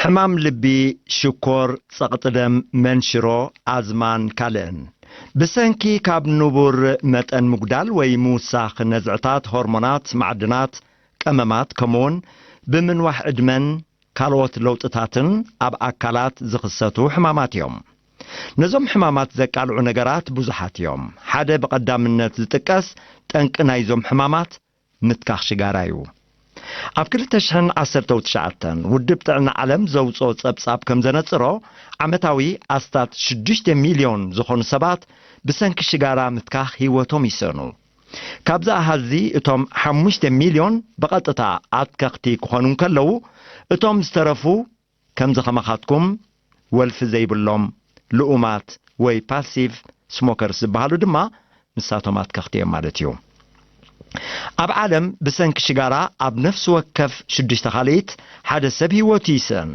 ሕማም ልቢ፣ ሽኮር፣ ጸቕጢ ደም፣ መንሽሮ፣ ኣዝማን ካልእን። ብሰንኪ ካብ ንቡር መጠን ምጉዳል ወይ ምውሳኽ ነዝዕታት፣ ሆርሞናት፣ ማዕድናት፣ ቀመማት፣ ከምኡውን ብምንዋሕ ዕድመን ካልኦት ለውጥታትን ኣብ ኣካላት ዝኽሰቱ ሕማማት እዮም። ነዞም ሕማማት ዘቃልዑ ነገራት ብዙሓት እዮም። ሓደ ብቐዳምነት ዝጥቀስ ጠንቂ ናይዞም ሕማማት ምትካኽ ሽጋራ እዩ። ኣብ ክልተ ሽሕን ዓሰርተው ትሽዓተን ውድብ ጥዕና ዓለም ዘውፅኦ ጸብጻብ ከም ዘነጽሮ፣ ዓመታዊ ኣስታት ሽዱሽተ ሚልዮን ዝኾኑ ሰባት ብሰንኪ ሽጋራ ምትካኽ ህይወቶም ይስእኑ። ካብዚ ኣሃዝ እዚ እቶም ሓሙሽተ ሚልዮን ብቐጥታ ኣትከኽቲ ክኾኑ እንከለዉ፣ እቶም ዝተረፉ ከምዚ ከማኻትኩም ወልፊ ዘይብሎም ልኡማት ወይ ፓሲቭ ስሞከርስ ዝበሃሉ ድማ ንሳቶም ኣትከኽቲ እዮም ማለት እዩ። ኣብ ዓለም ብሰንኪ ሽጋራ ኣብ ነፍሲ ወከፍ ሽዱሽተ ካልኢት ሓደ ሰብ ህይወቱ ይስእን።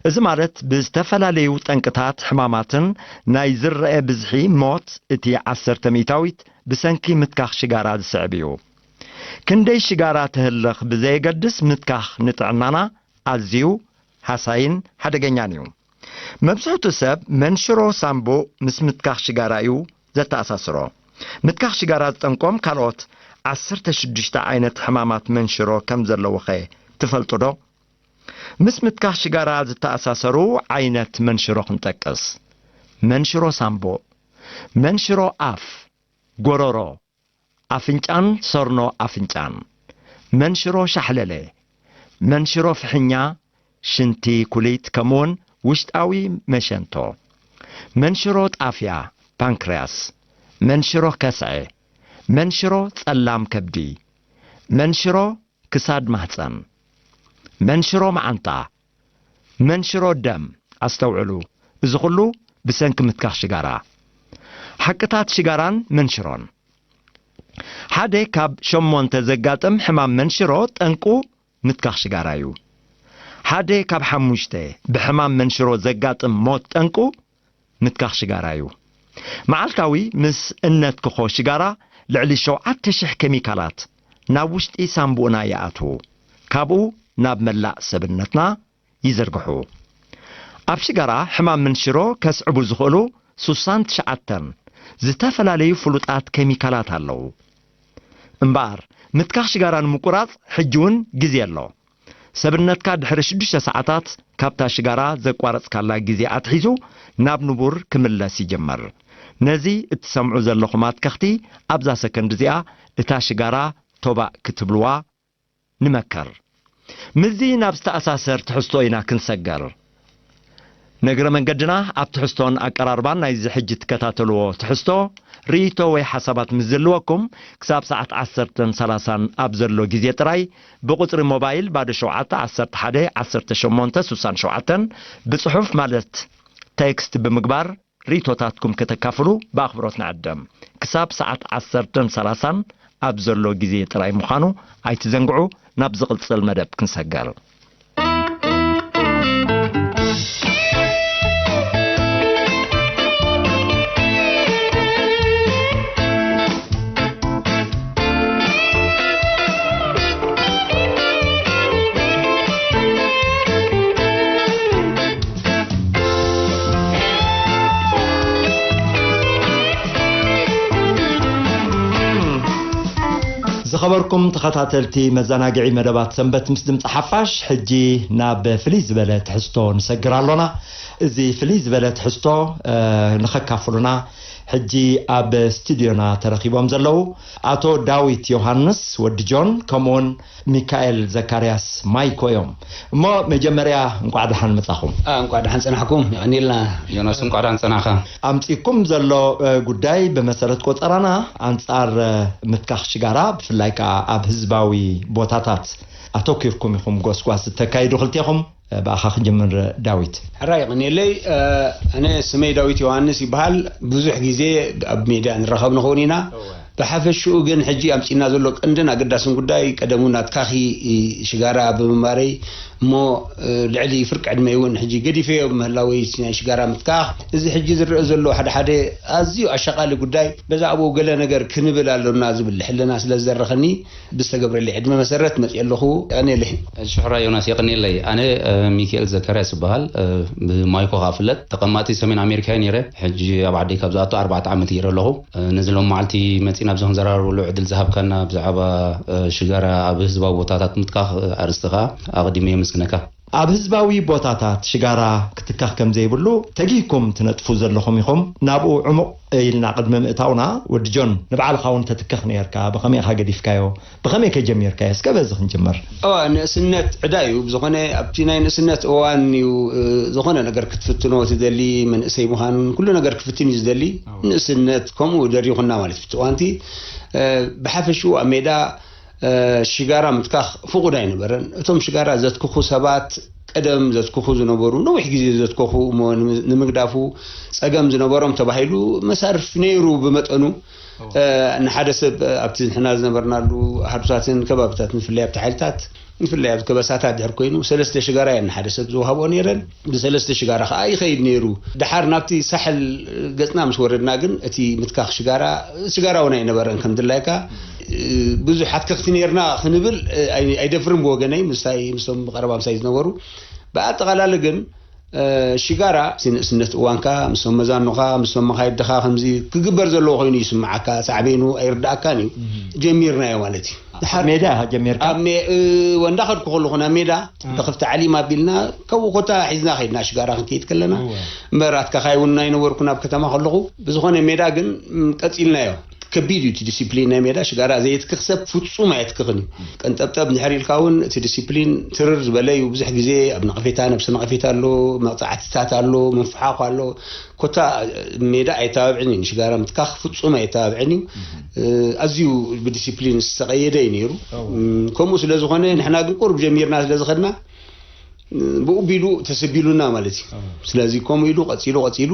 እዚ ማለት ብዝተፈላለዩ ጠንቅታት፣ ሕማማትን ናይ ዝረአ ብዝሒ ሞት እቲ ዓሰርተ ሚእታዊት ብሰንኪ ምትካኽ ሽጋራ ዝስዕብ እዩ። ክንደይ ሽጋራ ተህልኽ ብዘየገድስ ምትካኽ ንጥዕናና ኣዝዩ ሃሳይን ሓደገኛን እዩ። መብዝሕቱ ሰብ መንሽሮ ሳምቡእ ምስ ምትካኽ ሽጋራ እዩ ዘተኣሳስሮ። ምትካኽ ሽጋራ ዝጠንቆም ካልኦት ዓሰርተ ሽዱሽተ ዓይነት ሕማማት መንሽሮ ከም ዘለዉኸ ትፈልጡ ዶ? ምስ ምትካኽ ሽጋራ ዝተኣሳሰሩ ዓይነት መንሽሮ ክንጠቅስ፣ መንሽሮ ሳምቡእ፣ መንሽሮ ኣፍ፣ ጎረሮ፣ ኣፍንጫን ሰርኖ ኣፍንጫን፣ መንሽሮ ሻሕለለ፣ መንሽሮ ፍሕኛ፣ ሽንቲ፣ ኩሊት፣ ከምኡውን ውሽጣዊ መሸንቶ፣ መንሽሮ ጣፍያ፣ ፓንክርያስ፣ መንሽሮ ከስዐ፣ መንሽሮ ጸላም ከብዲ፣ መንሽሮ ክሳድ ማህጸን፣ መንሽሮ መዓንጣ፣ መንሽሮ ደም። ኣስተውዕሉ፣ እዚ ኹሉ ብሰንኪ ምትካኽ ሽጋራ። ሓቅታት ሽጋራን መንሽሮን። ሓደ ካብ ሸሞንተ ዘጋጥም ሕማም መንሽሮ ጠንቁ ምትካኽ ሽጋራ እዩ። ሓደ ካብ ሓሙሽተ ብሕማም መንሽሮ ዘጋጥም ሞት ጠንቁ ምትካኽ ሽጋራ እዩ። መዓልታዊ ምስ እነትክኾ ሽጋራ ልዕሊ ሸውዓተ ሽሕ ኬሚካላት ናብ ውሽጢ ሳምቡእና ይኣትዉ። ካብኡ ናብ መላእ ሰብነትና ይዝርግሑ። ኣብ ሽጋራ ሕማም መንሽሮ ከስዕቡ ዝኽእሉ ሱሳን ትሽዓተን ዝተፈላለዩ ፍሉጣት ኬሚካላት ኣለዉ። እምበኣር፣ ምትካኽ ሽጋራ ንምቁራጽ ሕጂ እውን ግዜ ኣሎ። ሰብነትካ ድሕሪ ሽዱሽተ ሰዓታት ካብታ ሽጋራ ዘቋረጽካላ ግዜ ኣትሒዙ ናብ ንቡር ክምለስ ይጅምር። ነዚ እትሰምዑ ዘለኹም ኣትከኽቲ፣ ኣብዛ ሰከንድ እዚኣ እታ ሽጋራ ቶባእ ክትብልዋ ንመከር። ምስዚ ናብ ዝተኣሳሰር ትሕዝቶ ኢና ክንሰገር። ንእግረ መንገድና፣ ኣብ ትሕዝቶን ኣቀራርባን ናይዚ ሕጂ ትከታተልዎ ትሕዝቶ፣ ርእይቶ ወይ ሓሳባት ምስ ዝህልወኩም፣ ክሳብ ሰዓት ዓሰርተን ሰላሳን ኣብ ዘሎ ግዜ ጥራይ፣ ብቁጽሪ ሞባይል ባዶ ሸውዓተ፣ ዓሰርተ ሓደ፣ ዓሰርተ ሸሞንተ፣ ስሳን ሸውዓተን፣ ብጽሑፍ ማለት ቴክስት ብምግባር፣ ርእይቶታትኩም ከተካፍሉ ብኣኽብሮት ንዕድም። ክሳብ ሰዓት ዓሰርተን ሰላሳን ኣብ ዘሎ ግዜ ጥራይ ምዃኑ ኣይትዘንግዑ። ናብ ዝቕጽል መደብ ክንሰገር። ዝኸበርኩም ተኸታተልቲ መዘናግዒ መደባት ሰንበት ምስ ድምፂ ሓፋሽ፣ ሕጂ ናብ ፍልይ ዝበለ ትሕዝቶ ንሰግር ኣሎና። እዚ ፍልይ ዝበለ ትሕዝቶ፣ እ፣ ንኸካፍሉና ሕጂ ኣብ ስቱድዮና ተረኺቦም ዘለዉ ኣቶ ዳዊት ዮሃንስ፣ ወዲ ጆን፣ ከምኡውን ሚካኤል ዘካርያስ ማይኮ እዮም። እሞ መጀመርያ እንቋዕ ደሓን መጻኹም። አ፣ እንቋዕ ደሓን ጸናሕኩም። የቐንየልና። ዮናስ፣ እንቋዕ ደሓን ጸናኻ። ኣምጺእኩም ዘሎ፣ እ፣ ጉዳይ ብመሰረት ቆጸራና ኣንጻር፣ እ፣ ምትካኽ ሽጋራ፣ ብፍላይ ከኣ ኣብ ህዝባዊ ቦታታት ኣተኲርኩም ኢኹም ጎስጓስ እተካይዱ ክልቴኹም። እ፣ ብኣኻ ክንጅምር ዳዊት። ሕራይ የቐንየለይ። እ፣ ኣነ ስመይ ዳዊት ዮሃንስ ይበሃል። ብዙሕ ግዜ ኣብ ሜድያ ንራኸብ ንኸውን ኢና። እወ። ብሓፈሽኡ ግን ሕጂ ኣምጺእና ዘሎ ቀንድን ኣገዳስን ጉዳይ፣ ቀደም እውን ናትካኺ ሽጋራ ብምንባረይ፣ እሞ ልዕሊ ፍርቂ ዕድመይ እውን ሕጂ ገዲፈዮ ብምህላወይ፣ እቲ ናይ ሽጋራ ምትካኽ፣ እዚ ሕጂ ዝረአ ዘሎ ሓደ ሓደ ኣዝዩ ኣሻቓሊ ጉዳይ፣ በዛ ኣብኡ ገለ ነገር ክንብል ኣሎና ዝብል ሕልና ስለ ዝደረኸኒ፣ ብዝተገብረለይ ዕድመ መሰረት መፅየ ኣለኹ። ኣነ የለይ። ሽሕራ ዮናስ የቐንየለይ። ኣነ ሚካኤል ዘካርያስ ይበሃል። ብማይኮ ካ ፍለጥ፣ ተቐማጢ ሰሜን ኣሜሪካ እየ ነይረ። ሕጂ ኣብ ዓደይ ካብ ዝኣቱ ኣርባዕተ ዓመት ገይረ ኣለኹ። ነዚ ሎም መዓልቲ መፂና ኣብዚ ክንዘራረበሉ ዕድል ዝሃብካና፣ ብዛዕባ ሽጋራ ኣብ ህዝባዊ ቦታታት ምትካኽ ኣርእስቲ ከዓ ኣቐዲመ የመስግነካ። ኣብ ህዝባዊ ቦታታት ሽጋራ ክትካኽ ከም ዘይብሉ ተጊህኩም ትነጥፉ ዘለኹም ኢኹም። ናብኡ ዕሙቕ ኢልና ቅድሚ ምእታውና፣ ወዲ ጆን፣ ንባዕልኻ እውን ተትክኽ ነርካ። ብኸመይ ኢኻ ገዲፍካዮ? ብኸመይ ከ ጀሚርካዮ? እስከ በዚ ክንጅምር። እዋ፣ ንእስነት ዕዳ እዩ። ብዝኾነ ኣብቲ ናይ ንእስነት እዋን እዩ፣ እ፣ ዝኾነ ነገር ክትፍትኖ ትደሊ፣ መንእሰይ ምዃን ኩሉ ነገር ክፍትን እዩ ዝደሊ። ንእስነት ከምኡ ደሪኹና ማለት እዩ። እቲ እዋንቲ፣ እ፣ ብሓፈሽኡ ኣብ ሜዳ፣ እ፣ ሽጋራ ምትካኽ ፍቑድ ኣይነበረን። እቶም ሽጋራ ዘትክኹ ሰባት ቀደም ዘትክኹ ዝነበሩ፣ ነዊሕ ግዜ ዘትከኹ እሞ ንም-፣ ንምግዳፉ ጸገም ዝነበሮም ተባሂሉ መሳርፍ ነይሩ ብመጠኑ። እ፣ ንሓደ ሰብ፣ እ፣ ኣብቲ ንሕና ዝነበርናሉ ኣሃዱታትን ከባብታትን፣ ብፍላይ ኣብቲ ሓይልታት፣ ብፍላይ ኣብ ከበሳታት ድሕር ኮይኑ፣ ሰለስተ ሽጋራ እየን ንሓደ ሰብ ዝወሃብኦ ነይረን። ብሰለስተ ሽጋራ ከኣ ይኸይድ ነይሩ። ደሓር ናብቲ ሳሕል ገጽና ምስ ወረድና ግን፣ እቲ ምትካኽ ሽጋራ፣ ሽጋራ እውን ኣይነበረን ከም ድላይካ። እ፣ ብዙሕ ኣትከኽቲ ነይርና ክንብል፣ እ፣ ኣይ-፣ ኣይደፍርን ብወገነይ፣ ምስታይ፣ ምስቶም ብቐረባ ምሳይ ዝነበሩ። ብኣጠቓላሊ ግን፣ እ፣ ሽጋራ፣ እቲ ንእስነት እዋንካ፣ ምስቶም መዛኑኻ፣ ምስቶም መኻይድኻ ከምዚ ክግበር ዘለዎ ኮይኑ ይስምዓካ፣ ሳዕቤኑ ኣይርድኣካን እዩ። ጀሚርናዮ ማለት እዩ። ድሓር ሜዳ ኢኻ ጀሚርካ? ኣብ ሜ-፣ እ፣ ወንዳ ከድኩ ከለኹ ናብ ሜዳ፣ ብኽፍቲ ዓሊም ኣቢልና፣ ካብኡ ኮታ ሒዝና ኸይድና ሽጋራ ክንከይድ ከለና። እምበር ኣትካኻይ እውን ኣይነበርኩን ኣብ ከተማ ከለኹ። ብዝኾነ ሜዳ ግን፣ ም፣ ቀጺልናዮ። ከቢድ እዩ እቲ ዲሲፕሊን ናይ ሜዳ። ሽጋራ ዘየትክኽ ሰብ ፍጹም ኣየትክኽን እዩ። ቀንጠብጠብ እንድሕር ኢልካ እውን እቲ ዲሲፕሊን ትርር ዝበለ እዩ። ብዙሕ ግዜ ኣብ ነቐፌታ፣ ነብሰ ነቐፌታ ኣሎ፣ መቕጻዕትታት ኣሎ፣ ምንፍሓቕ ኣሎ። ኮታ ሜዳ ኣይተባብዕን እዩ። ንሽጋራ ምትካኽ ፍጹም ኣይተባብዕን እዩ። እ፣ ኣዝዩ ብዲሲፕሊን ዝተቐየደ እዩ ነይሩ። እም፣ ከምኡ ስለ ዝኾነ ንሕና ግን ቁሩብ ጀሚርና ስለ ዝኸድና፣ ብኡ ቢሉ ተሰቢሉና ማለት እዩ። ስለዚ ከምኡ ኢሉ ቀጺሉ፣ ቀጺሉ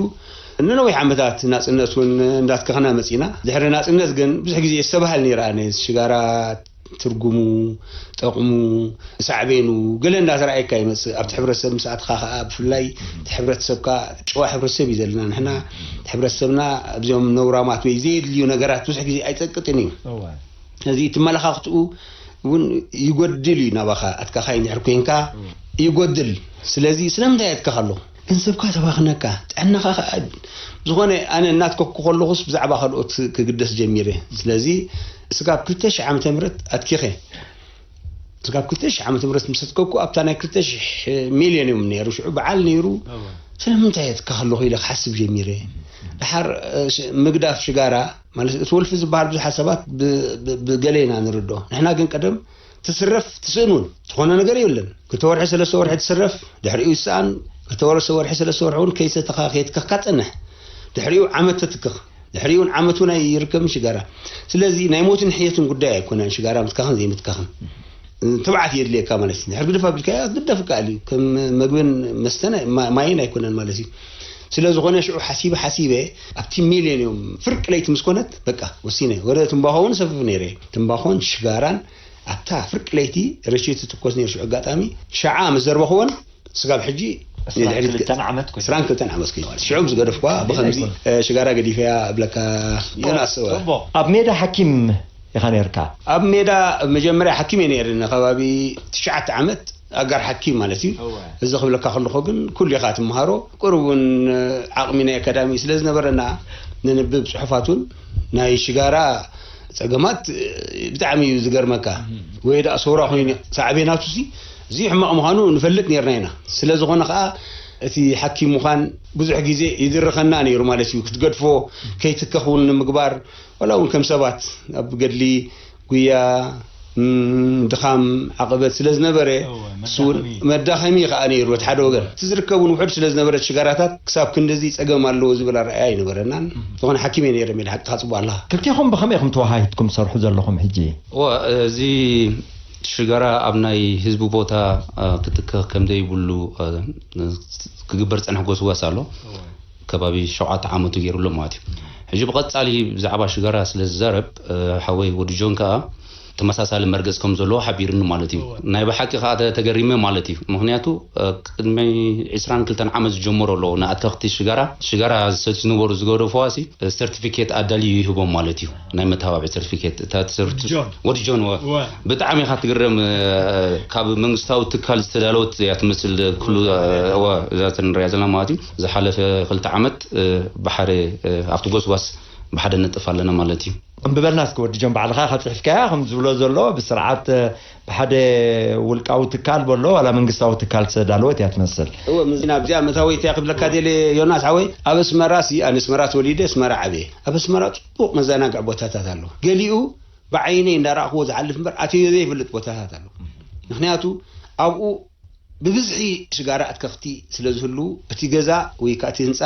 ንነዊሕ ዓመታት ናጽነት እውን እንዳትከኽና መጺና። ድሕሪ ናጽነት ግን ብዙሕ ግዜ ይስተባሃል ነይረ፣ ኣነ ሽጋራ ትርጉሙ፣ ጠቕሙ፣ ሳዕቤኑ ገለ እንዳተረኣየካ ይመጽእ። ኣብቲ ሕብረተሰብ ምስ ኣትኻ ከኣ ብፍላይ እቲ ሕብረተሰብካ ጨዋ ሕብረተሰብ እዩ ዘለና ንሕና። እቲ ሕብረተሰብና ኣብዚኦም ነውራማት ወይ ዘየድልዩ ነገራት ብዙሕ ግዜ ኣይጸቅጥን እዩ። እዚ ትመለኻኽትኡ እውን ይጎድል እዩ ናባኻ፣ ኣትካኻይ እንድሕር ኮይንካ ይጎድል። ስለዚ ስለምንታይ ኣትካኻ ኣለኹ? ገንዘብካ ተባኽነካ፣ ጥዕናኻ ከኣ። ዝኾነ ኣነ እናትከኩ ከለኹስ ብዛዕባ ካልኦት ክግደስ ጀሚረ። ስለዚ ስጋብ ክልተ ሽሕ ዓመተ ምህረት ኣትኪኸ። ስጋብ ክልተ ሽሕ ዓመተ ምህረት ምስ ኣትከኩ ኣብታ ናይ ክልተ ሽሕ ሚልዮን እዮም ነይሩ። ሽዑ በዓል ነይሩ። ስለምንታይ ኣትካኻ ኣለኹ ኢለ ክሓስብ ጀሚረ። ድሓር፣ እ፣ ሽ-፣ ምግዳፍ ሽጋራ ማለት እቲ ወልፊ ዝበሃል ብዙሓት ሰባት ብ-፣ ብ-፣ ብገለ ኢና ንርድኦ። ንሕና ግን ቀደም ትስረፍ ትስእን እውን ዝኾነ ነገር የለን። ክልተ ወርሒ ሰለስተ ወርሒ ትስረፍ፣ ድሕሪኡ ይሰኣን፣ ክልተ ወርሒ ሰለስተ ወርሒ እውን ከይሰተኻ ከየትከኽካ ትጸንሕ። ድሕሪኡ ዓመት ተትክኽ፣ ድሕሪኡ እውን ዓመት እውን ኣይርከብን ሽጋራ። ስለዚ ናይ ሞትን ሕየትን ጉዳይ ኣይኮነን ሽጋራ ምትካኽን ዘይምትካኽን። ትብዓት የድልየካ ማለት እዩ። ድሕሪ ግደፍ ኣቢልካዮ ክትግደፍ ይከኣል እዩ። ከም መግብን መስተን ማ-፣ ማይን ኣይኮነን ማለት እዩ። ስለ ዝኾነ ሽዑ ሓሲበ ሓሲበ ኣብቲ ሚልዮን እዮም ፍርቂ ለይቲ ምስ ኮነት በቃ ወሲነ። ወደ ትምባኾ እውን ሰፍፍ ነይረ። ትምባኾን ሽጋራን ኣብታ ፍርቂ ለይቲ ረሽዮ ትትኮስ ነይሩ። ሽዑ ኣጋጣሚ ሸዓ ምስ ዘርበኽወን ስጋብ ሕጂ ዕስራን ክልተን ዓመት ኮይኑ። ዕስራን ክልተን ዓመት ኮይኑ። ሽዑ ምስ ገደፍኳ ብኸምዚ፣ እ፣ ሽጋራ ገዲፈያ እብለካ ዮናስ። ጽቡቕ። ኣብ ሜዳ ሓኪም ኢኻ ነርካ? ኣብ ሜዳ መጀመርያ ሓኪም እየ ነይረ፣ ንከባቢ ትሽዓተ ዓመት ኣጋር ሓኪም ማለት እዩ። እወ። እዚ ክብለካ ከለኹ ግን ኩሉ ኢኻ ትምሃሮ። ቁሩብ እውን ዓቕሚ ናይ ኣካዳሚ ስለ ዝነበረና፣ ነንብብ ጽሑፋት እውን ናይ ሽጋራ ጸገማት ብጣዕሚ እዩ ዝገርመካ። ወይ ደኣ ሰውራ ኮይኑ ሳዕቤናቱ ሲ እዚ ሕማቕ ምዃኑ ንፈልጥ ነርና ኢና። ስለ ዝኾነ ከኣ እቲ ሓኪም ምዃን ብዙሕ ግዜ ይድርኸና ነይሩ ማለት እዩ። ክትገድፎ ከይትከኽ እውን ንምግባር፣ ዋላ እውን ከም ሰባት ኣብ ገድሊ ጉያ፣ ም፣ ድኻም ዓቐበት ስለ ዝነበረ፣ እወ፣ እሱ እውን መዳኸሚ እዩ። መዳኸሚ ከኣ ነይሩ በቲ ሓደ ወገን። እቲ ዝርከብ እውን ውሑድ ስለ ዝነበረ ሽጋራታት ክሳብ ክንድዚ ጸገም ኣለዎ ዝብል ኣረኣእያ ኣይነበረናን። ዝኾነ ሓኪም እየ ነይረ፣ ሜዳ ሓቅኻ ጽቡቕ ኣለኻ። ክልቴኹም ብኸመይ ኢኹም ተወሃሂድኩም ትሰርሑ ዘለኹም ሕጂ? እወ፣ እዚ ሽጋራ ኣብ ናይ ህዝቢ ቦታ፣ እ፣ ክትከኽ ከም ዘይብሉ፣ እ፣ ክግበር ዝጸንሐ ጎስጓስ ኣሎ። እወ። ከባቢ ሸውዓተ ዓመቱ ገይሩ ኣሎ ማለት እዩ። ሕጂ ብቐጻሊ ብዛዕባ ሽጋራ ስለ ዝዛረብ፣ እ፣ ሓወይ ወዲ ጆን ከኣ ተመሳሳሊ መርገጽ ከም ዘለዎ ሓቢርኒ ማለት እዩ። ናይ ብሓቂ ከኣ ተ-፣ ተገሪመ ማለት እዩ። ምኽንያቱ፣ እ፣ ቅድሚ ዕስራን ክልተን ዓመት ዝጀመሩ ኣለዉ። ንኣትከኽቲ ሽጋራ፣ ሽጋራ ዝሰትዩ ዝነበሩ ዝገደፉዋ ሲ፣ ሰርቲፊኬት ኣዳልዩ ይህቦም ማለት እዩ። ናይ መተባብዒ ሰርቲፊኬት። እታ ትሰርቱ ወዲ ጆን። ወዲ ጆን፣ ወ-፣ ወ-፣ ብጣዕሚ ኢኻ ትግረም። እ፣ ካብ መንግስታዊ ትካል ዝተዳለወት እያ ትመስል ኩሉ፣ እ፣ ወ-፣ እዛ ንሪኣ ዘለና ማለት እዩ። ዝሓለፈ ክልተ ዓመት፣ እ፣ ብሓደ፣ እ፣ ኣብቲ ጎስጓስ ብሓደ ነጥፍ ኣለና ማለት እዩ። ኣንብበልና እስኪ ወዲ ጆን፣ ባዕልኻ ካብ ጽሒፍካያ ከም ዝብሎ ዘሎ ብስርዓት፣ እ፣ ብሓደ ውልቃዊ ትካል በሎ ዋላ መንግስታዊ ትካል ዝተዳለወት እያ ትመስል። እወ፣ ምስና ኣብዚኣ መታወይቲ እያ ክብለካ ደልየ ዮናስ ሓወይ። ኣብ ኣስመራ ሲ፣ ኣነ ኣስመራ ተወሊደ፣ ኣስመራ ዓብየ። ኣብ ኣስመራ ጽቡቕ መዘናግዒ ቦታታት ኣሎ። ገሊኡ ብዓይነይ እንዳረኣኽዎ ዝሓልፍ እምበር ኣትዮ ዘይፈልጥ ቦታታት ኣሎ። ምኽንያቱ ኣብኡ ብብዝሒ ሽጋራ ኣትከኽቲ ስለ ዝህሉ፣ እቲ ገዛ ወይ ከኣ እቲ ህንጻ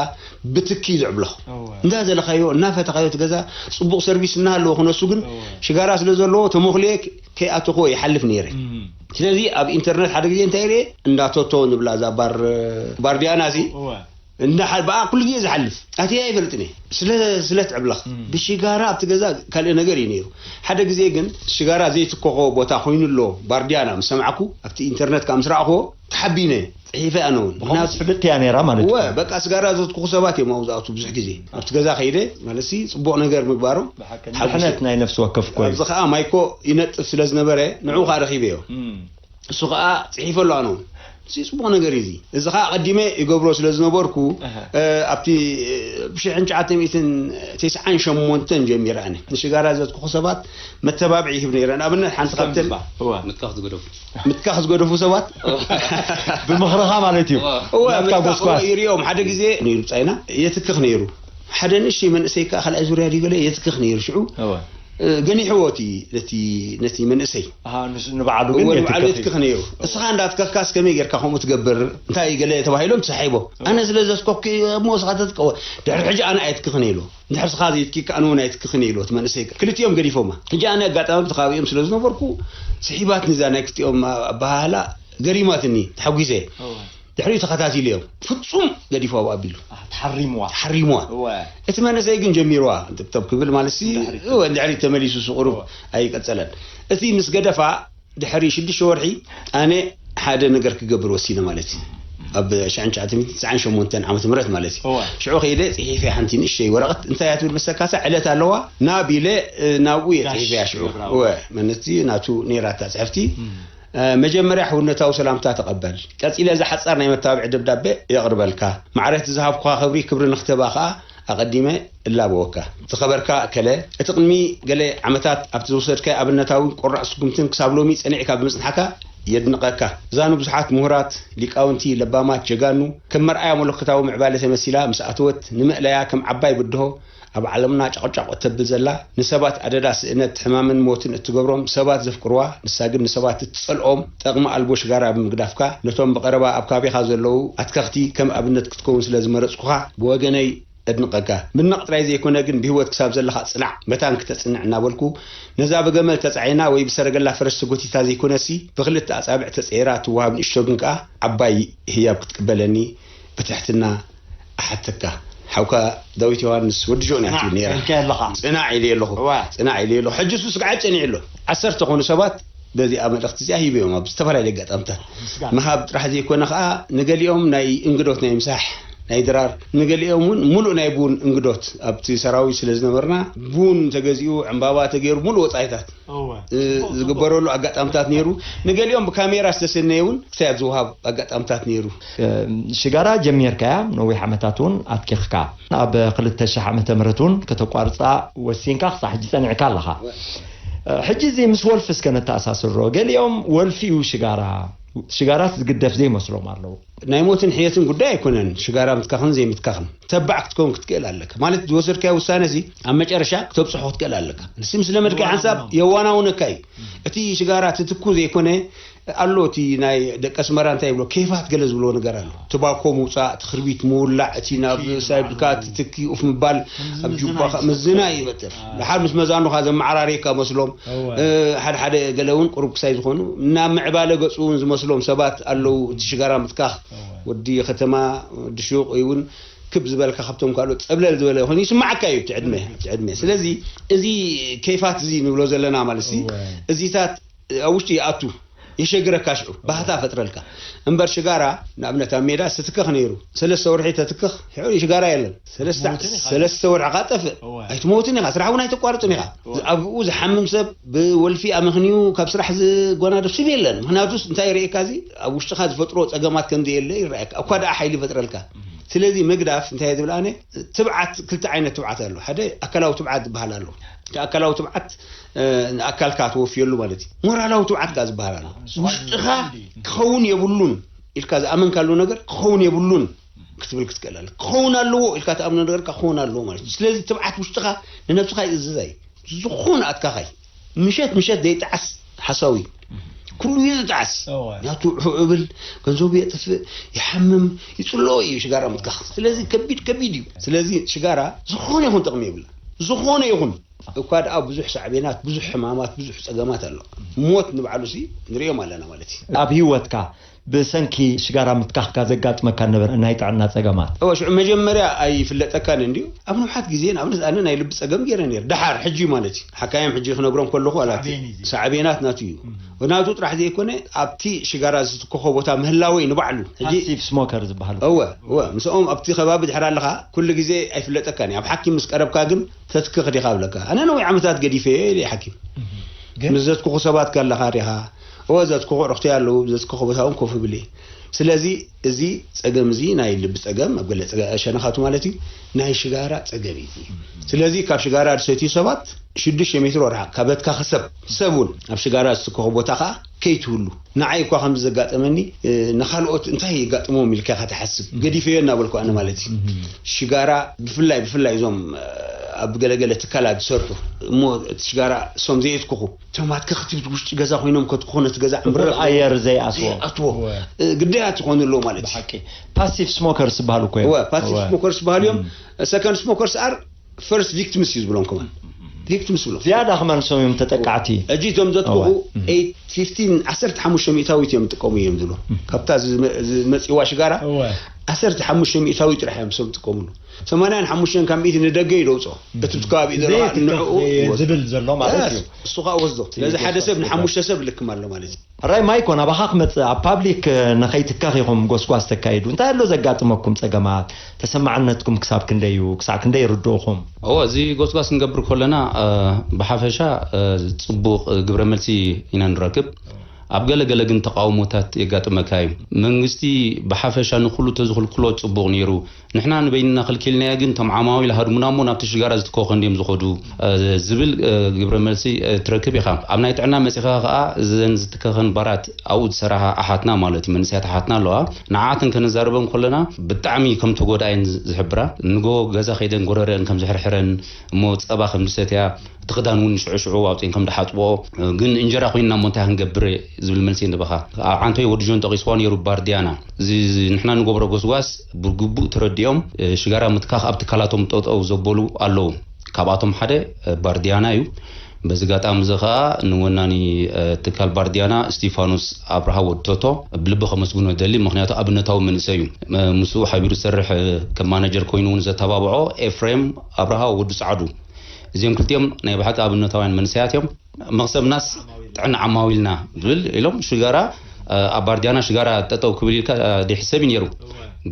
ብትኪ እዩ ዝዕብለኽ። እወ። እንዳደለኻዮ፣ እናፈተኻዮ እቲ ገዛ ጽቡቕ ሰርቪስ እናሃለዎ ክነሱ ግን እወ። ሽጋራ ስለ ዘለዎ ተመኽልየ ከ-፣ ከይኣተኽዎ ይሓልፍ ነይረ። እም። ስለዚ ኣብ ኢንተርነት ሓደ ግዜ እንታይ ርኤ፣ እንዳ ቶቶ ንብላ እዛ ባር፣ ባርዲያና እዚ እወ። እንዳ ሓ-፣ ብኣ ኩሉ ግዜ ዝሓልፍ። ኣትየ ኣይፈልጥን እየ። ስለ፣ ስለ ትዕብለኽ። እም። ብሽጋራ ኣብቲ ገዛ ካልእ ነገር እዩ ነይሩ። ሓደ ግዜ ግን ሽጋራ ዘይትኮኾ ቦታ ኮይኑ ኣሎ ባርዲያና ምስ ሰማዕኩ፣ ኣብቲ ኢንተርነት ከኣ ምስ ረኣኽዎ ተሓቢነ፣ ጽሒፈ ኣነ እውን። ብኸምኡ ምኽንያቱ ትፍልጥ እያ ነይራ ማለት እወ፣ እዩ። በቃ ስጋራ ዘትኩኹ ሰባት እዮም ኣብኡ ዝኣትዉ ብዙሕ ግዜ። ኣብቲ ገዛ ከይደ፣ ማለትሲ ጽቡቕ ነገር ምግባሮም ብሓቂ ተሓጒሰ። ድሕነት ናይ ነፍሲ ወከፍ እኮ እዩ። ኣብዚ ከኣ ማይኮ ይነጥፍ ስለ ዝነበረ፣ ንዕኡ ከኣ ረኺበዮ። እም። እሱ ከኣ ጽሒፈ ኣሎ ኣነ እውን። እዚ ጽቡቕ ነገር እዩ እዚ። እዚ ከኣ ቀዲመ ይገብሮ ስለ ዝነበርኩ፣ ኣሃ። እ፣ ኣብቲ፣ እ፣ ብሽሕን ትሽዓተ ሚእትን ተስዓን ሸሞንተን ጀሚረ ኣነ ንሽጋራ ዘትኩኹ ሰባት መተባብዒ ይህብ ነይረ። ንኣብነት ሓንቲ ካብተን እዋ። ምትካኽ ዝገደፉ። ምትካኽ ዝገደፉ ሰባት ብምኽርኻ ማለት እዩ። እዋ። እዋ፣ ናትካ ምትካኽ ጎስጓስ። እዋ ይሪኦም። ሓደ ግዜ ነይሩ ጻይና የትክኽ ነይሩ። ሓደ ንእሽተይ መንእሰይ ከኣ ካልኣይ ዙርያ ድዩ ገለ የትክኽ ነይሩ። ሽዑ፣ እዋ። እ፣ ገኒሕዎ እቲ፣ ነቲ፣ ነቲ መንእሰይ። ኣሃ፣ ንስ-፣ ንባዕሉ ግን እወ፣ ንባዕሉ የትክኽ እዩ። የትክኽ ነይሩ። እስኻ እንዳትከኽካስ ከመይ ጌርካ ከምኡ ትገብር? እንታይ ገለ ተባሂሎም ተሳሒቦ። ኣነ ስለ ዘስከኩ እሞ እስኻ ተትከ-፣ ድሕሪ ሕጂ ኣነ ኣይትክኽን ኢሉ። እንድሕር ስኻ ዘይትኪካ ኣነ እውን ኣይትክኽን ኢሉ እቲ መንእሰይ። ክልቲኦም ገዲፎማ። ሕጂ ኣነ ኣጋጣሚ ብቲ ከባቢኦም ስለ ዝነበርኩ ስሒባትኒ እዛ ናይ ክልቲኦም ኣበሃህላ ገሪማትኒ፣ ተሓጒሰ። እወ። ድሕሪኡ ተኸታቲሉ እዮም። ፍጹም ገዲፉ ኣብኡ ኣቢሉ። ኣህ፣ ተሓሪምዋ። ተሓሪምዋ። እወ። እቲ መንእሰይ ግን ጀሚርዋ። ጥብጠብ ክብል ማለት ሲ፣ ድሕሪት። እወ፣ ድሕሪት ተመሊሱ ሱ ቁሩብ እወ። ኣይቀጸለን። እቲ ምስ ገደፋ ድሕሪ ሽዱሽተ ወርሒ ኣነ ሓደ ነገር ክገብር ወሲነ ማለት እዩ። ኣብ ሽሕን ትሽዓተ ሚእትን ትስዓን ሸሞንተን ዓመተ ምህረት ማለት እዩ። እወ። ሽዑ ከይደ ጽሒፈ ሓንቲ ንእሽተይ ወረቐት፣ እንታይ እያ ትብል መሰካሳ ዕለት ኣለዋ፣ ናብ ኢለ፣ እ፣ ናብኡ እየ ዳሽ ጽሒፈያ ሽዑ። ገብራዊ። እወ፣ መነቲ ናቱ ነይራታ ጽሕፍቲ። እም። እ፣ መጀመርያ ሕውነታዊ ሰላምታ ተቐበል። ቀጺለ እዛ ሓጻር ናይ መተባብዒ ደብዳቤ የቕርበልካ። ማዕረ እቲ ዝሃብኩኻ ክብሪ ክብሪ ንኽትህባ ከኣ ኣቐዲመ እላበወካ። ዝኸበርካ እከለ፣ እቲ ቅድሚ ገለ ዓመታት ኣብቲ ዝወሰድካዮ ኣብነታዊ ቆራጽ ስጉምትን ክሳብ ሎሚ ጸኒዕካ ብምጽንሓካ የድንቐካ። እዛ ንብዙሓት ምሁራት፣ ሊቃውንቲ፣ ለባማት፣ ጀጋኑ፣ ከም መርኣያ መለኮታዊ ምዕባለ ተመሲላ ምስ ኣተወት፣ ንመእለያ ከም ዓባይ ብድሆ ኣብ ዓለምና ጫቕጫቕ እተብል ዘላ፣ ንሰባት ኣደዳ ስእነት፣ ሕማምን ሞትን እትገብሮም፣ ሰባት ዘፍቅርዋ፣ ንሳ ግን ንሰባት እትጸልኦም፣ ጠቕሚ ኣልቦ ሽጋራ ብምግዳፍካ፣ ነቶም ብቐረባ ኣብ ከባቢኻ ዘለዉ ኣትከኽቲ ከም ኣብነት ክትከውን ስለ ዝመረጽኩኻ፣ ብወገነይ እድንቐካ። ምድናቕ ጥራይ ዘይኮነ ግን፣ ብህይወት ክሳብ ዘለኻ ጽናዕ፣ መታን ክተጽንዕ እናበልኩ፣ ነዛ ብገመል ተጻዒና ወይ ብሰረገላ ፈረስ ተጎቲታ ዘይኮነሲ፣ ብኽልተ ኣጻብዕ ተጸይራ እትወሃብ ንእሽቶ ግን ከኣ ዓባይ ህያብ ክትቅበለኒ ብትሕትና እሓተካ። ሓውካ ዳዊት ዮሃንስ ወዲ ጆን እያ ጽናዕ ትብል ነይራ። ኢልካዮ ኣለኻ። ጽናዕ ኢለዮ ኣለኹ። እዋ። ጽናዕ ኢለዮ ኣለኹ። ሕጂ እሱ ስግዓት ጸኒዑ ኣሎ። ዓሰርተ ኮኑ ሰባት በዚኣ መልእኽቲ እዚኣ ሂበዮም ኣብ ዝተፈላለየ ኣጋጣምታት። ምስጋና። ምሃብ ጥራሕ ዘይኮነ ኸኣ፣ ንገሊኦም ናይ እንግዶት ናይ ምሳሕ፣ ናይ ድራር፣ ንገሊኦም እውን ሙሉእ ናይ ቡን እንግዶት ኣብቲ ሰራዊት ስለ ዝነበርና፣ ቡን ተገዚኡ፣ ዕምባባ ተገይሩ፣ ሙሉእ ወጻኢታት፣ እወ። እ፣ ጽቡቕ፣ ዝግበረሉ ኣጋጣምታት ነይሩ። ንገሊኦም ብካሜራ ዝተሰነየ እውን ክሳያት ዝወሃብ ኣጋጣምታት ነይሩ። እ፣ ሽጋራ ጀሚርካያ፣ ነዊሕ ዓመታት እውን ኣትኪኽካ። ኣብ ክልተ ሽሕ ዓመተ ምህረት እውን ከተቋርጻ ወሲንካ ክሳዕ ሕጂ ጸኒዕካ ኣለኻ። እወ። እ፣ ሕጂ እዚ ምስ ወልፊ እስከ ነተኣሳስሮ። ገሊኦም ወልፊ እዩ ሽጋራ፣ ሽጋራስ ዝግደፍ ዘይመስሎም ኣለዉ። ናይ ሞትን ሕየትን ጉዳይ ኣይኮነን፣ ሽጋራ ምትካኽን ዘይምትካኽን። ተባዕ ክትከውን ክትክእል ኣለካ። ማለት ዝወሰድካዮ ውሳነ እዚ ኣብ መጨረሻ ክተብጽሖ ክትክእል ኣለካ። ንሲ ምስ ለመድካዮ ሓንሳብ የዋናውነካ እዩ። እቲ ሽጋራ ትትኩ ዘይኮነ ኣሎ፣ እቲ ናይ ደቂ ኣስመራ እንታይ ይብሎ፣ ኬፋት ገለ ዝብሎ ነገር ኣሎ። ትባኮ ምውጻእ፣ እቲ ክርቢት ምውላዕ፣ እቲ ናብ ምዝናይ ሳይድካ ትትኪ ኡፍ ምባል፣ ከምዚ ኣብ ምዝናይ ጁባኻ ይመስል። ምዝናይ ይበጥር። ኣዎ። ድሓር ምስ መዛኑኻ ዘመዓራርየካ መስሎም፣ እወ። እ፣ ሓደ ሓደ ገለ እውን ቁሩብ ክሳይ ዝኾኑ፣ ናብ ምዕባለ ገጹ እውን ዝመስሎም ሰባት ኣለዉ። እቲ ሽጋራ ምትካኽ፣ እወ። ወዲ ከተማ፣ ወዲ ሹቕ ወይ እውን ክብ ዝበልካ ካብቶም ካልኦት ጸብለል ዝበለ ኮይኑ ይስማዓካ እዩ እቲ ዕድመ። እቲ ዕድመ ስለዚ እዚ ኬፋት እዚ ንብሎ ዘለና ማለት እዚ እዚታት ኣብ ውሽጢ ይኣቱ የሸግረካ ሽዑ ባህታ ፈጥረልካ እምበር ሽጋራ ንኣብነት ኣብ ሜዳ ስትክኽ ነይሩ ሰለስተ ወርሒ ተትክኽ ሽዑ ሽጋራ የለን ሰለስተ ወርሕኻ ጠፍእ ኣይትመውትን ኢኻ ስራሕ እውን ኣይተቋርጥን ኢኻ ኣብኡ ዝሓምም ሰብ ብወልፊ ኣመኽንዩ ካብ ስራሕ ዝጎናደፍ ስብ የለን ምክንያቱስ እንታይ ይርእየካ እዚ ኣብ ውሽጥኻ ዝፈጥሮ ፀገማት ከም ዘየለ ይረኣየካ እኳ ደኣ ሓይሊ ይፈጥረልካ ስለዚ ምግዳፍ እንታይ ዝብል ኣነ ትብዓት ክልተ ዓይነት ትብዓት ኣሎ ሓደ ኣካላዊ ትብዓት ዝበሃል ኣሎ እቲ ኣካላዊ ትብዓት ንኣካልካ ተወፍየሉ ማለት እዩ ሞራላዊ ትብዓት ካ ዝበሃል ኣሎ ውሽጥኻ ክኸውን የብሉን ኢልካ ዝኣመንካሉ ነገር ክኸውን የብሉን ክትብል ክትክእል ኣለ ክኸውን ኣለዎ ኢልካ ትኣምኖ ነገር ክኸውን ኣለዎ ማለት እዩ ስለዚ ትብዓት ውሽጥኻ ንነብስኻ ይእዝዛ እዩ ዝኾነ ኣትካኻይ ምሸት ምሸት ዘይጠዓስ ሓሳዊ ኩሉ እዩ ዝጠዓስ ያቱ ዕብል ገንዘቡ የጥፍእ ይሓምም ይፅልኦ እዩ ሽጋራ ምትካኽ ስለዚ ከቢድ ከቢድ እዩ ስለዚ ሽጋራ ዝኾነ ይኹን ጥቕሚ የብላ ዝኾነ ይኹን እኳ ደኣ ብዙሕ ሳዕቤናት ብዙሕ ሕማማት ብዙሕ ፀገማት ኣሎ ሞት ንባዕሉ ሲ ንሪኦም ኣለና ማለት እዩ ኣብ ህይወትካ ብሰንኪ ሽጋራ ምትካኽካ ዘጋጥመካ ነበረ ናይ ጥዕና ጸገማት? እወ ሽዑ መጀመርያ ኣይፍለጠካን እንድዩ ኣብ ነውሓት ግዜ ንኣብነት ኣነ ናይ ልቢ ጸገም ገይረ ነይር ደሓር ሕጂ ማለት እዩ ሓካይም ሕጂ ክነግሮም ከለኹ ኣላት ሳዕቤናት ናቱ እዩ ናቱ ጥራሕ ዘይኮነ ኣብቲ ሽጋራ ዝትከኾ ቦታ ምህላወይ ንባዕሉ ሕጂ ፓሲቭ ስሞከር ዝበሃል እወ እወ ምስኦም ኣብቲ ከባቢ ድሕር ኣለኻ ኩሉ ግዜ ኣይፍለጠካን እዩ ኣብ ሓኪም ምስ ቀረብካ ግን ተትክኽ ዲኻ ብለካ ኣነ ነዊሕ ዓመታት ገዲፈ እየ ኢለ ሓኪም ግን ምስ ዘትክኹ ሰባት ከለኻ ዲኻ እወ ዘትክኹ ኣዕሩኽተይ ኣለዉ ዘትክኹ ቦታ እውን ኮፍ እብል እየ ስለዚ እዚ ጸገም እዚ ናይ ልቢ ጸገም ኣብ ገለ ጸገ- ሸነኻቱ ማለት እዩ ናይ ሽጋራ ጸገም እዩ ስለዚ ካብ ሽጋራ ዝሰትዩ ሰባት ሽዱሽተ ሜትሮ ርሓቕ ካብ በትካ ክሰብ ሰብ እውን ኣብ ሽጋራ ዝትከኹ ቦታ ከዓ ከይትህሉ ንዓይ እኳ ከምዚ ዘጋጠመኒ ንካልኦት እንታይ የጋጥሞም ኢልካ ኢካ ትሓስብ ገዲፈዮ እናበልኩ ኣነ ማለት እዩ ሽጋራ ብፍላይ ብፍላይ እዞም ኣብ ገለገለ ትካላት ዝሰርሑ እሞ እቲ ሽጋራ እሶም ዘየትክኹ እቶም ኣትከኽቲ ውሽጢ ገዛ ኮይኖም ከትክኹ ነቲ ገዛ ዕምብረ ኣየር ዘይኣትዎ ዘይኣትዎ ግዳያት ይኾኑ ኣለዉ ማለት እዩ ሓቂ ፓሲቭ ስሞከርስ ዝበሃሉ እኮ እዮም ፓሲቭ ስሞከርስ ዝበሃሉ እዮም ሰከንድ ስሞከርስ ኣር ፈርስት ቪክቲምስ እዩ ዝብሎም ከማን ቪክቲምስ ዝብሎም ዝያዳ ከማን ንሶም እዮም ተጠቃዕቲ ሕጂ እቶም ዘጥቅቑ ፊፍቲን ዓሰርተ ሓሙሽተ ሚእታዊት እዮም ዝጥቀሙ እዮም ዝብሉ ካብታ ዝመፅዋ ሽጋራ ዓሰርተ ሓሙሽተ ሚእታዊት ጥራሕ እዮም ሶም ዝጥቀምሉ ሰማንያን ሓሙሽተን ካብ ሚእቲ ንደገ እዩ ደውፅኦ እቲ ብቲ ከባቢ ዘለዋ ንዕኡ ዝብል ዘሎ ማለት እዩ እሱ ከዓ ወስዶ ስለዚ ሓደ ሰብ ንሓሙሽተ ሰብ ልክም ኣሎ ማለት እዩ ሕራይ ማይኮ ናባኻ ክመጽእ ኣብ ፓብሊክ ንኸይትከኽ ኢኹም ጎስጓስ ተካይዱ እንታይ ኣሎ ዘጋጥመኩም ጸገማት ተሰማዕነትኩም ክሳብ ክንደይ እዩ ክሳዕ ክንደይ ይርድኡኹም እዎ እዚ ጎስጓስ ክንገብር ከለና ብሓፈሻ ጽቡቕ ግብረ መልሲ ኢና ንረክብ ኣብ ገለ ገለ ግን ተቃውሞታት የጋጥመካ እዩ መንግስቲ ብሓፈሻ ንኩሉ ተዝኽልክሎ ጽቡቕ ነይሩ ንሕና ንበይንና ከልኪልናዮ ግን እቶም ዓማዊል ሃድሙና እሞ ናብቲ ሽጋራ ዝትከኹ እንድዮም ዝኸዱ ዝብል ግብረ መልሲ ትረክብ ኢኻ። ኣብ ናይ ጥዕና መጺኻ ከኣ እዘን ዝትከኸን ባራት ኣብኡ ዝሰርሓ ኣሓትና ማለት እዩ መንእሰያት ኣሓትና ኣለዋ ንዓኣተን ከነዛርበን ከለና ብጣዕሚ ከም ተጎድኣየን ዝሕብራ ንጎ ገዛ ከይደን ጎረረአን ከም ዝሕርሕረን እሞ ጸባ ከም ዝሰትያ እቲ ክዳን እውን ሽዑ ሽዑ ኣውፂን ከም ድሓፅቦ ግን እንጀራ ኮይንና እሞ እንታይ ክንገብር ዝብል መልሲ ንበኻ ኣብ ዓንቶይ ወዲ ጆን ጠቂስዋ ነይሩ ባርዲያና እዚ ንሕና ንገብሮ ጎስጓስ ብግቡእ ተረዲኦም ሽጋራ ምትካኽ ኣብ ትካላቶም ጠጠው ዘበሉ ኣለዉ ካብኣቶም ሓደ ባርዲያና እዩ በዚ ጋጣሚ እዚ ከዓ ንወናኒ ትካል ባርዲያና እስቲፋኖስ ኣብርሃ ወድቶቶ ብልቢ ከመስግኖ ደሊ ምክንያቱ ኣብነታዊ መንእሰይ እዩ ምስኡ ሓቢሩ ዝሰርሕ ከም ማነጀር ኮይኑ እውን ዘተባብዖ ኤፍሬም ኣብርሃ ወዲ ፃዕዱ እዚኦም ክልቲኦም ናይ ብሓቂ ኣብነታውያን መንእሰያት እዮም። መኽሰብናስ ጥዕና ዓማዊልና ዝብል ኢሎም ሽጋራ ኣብ ባርዲያና ሽጋራ ጠጠው ክብል ኢልካ ደይሕሰብ እዩ ነይሩ።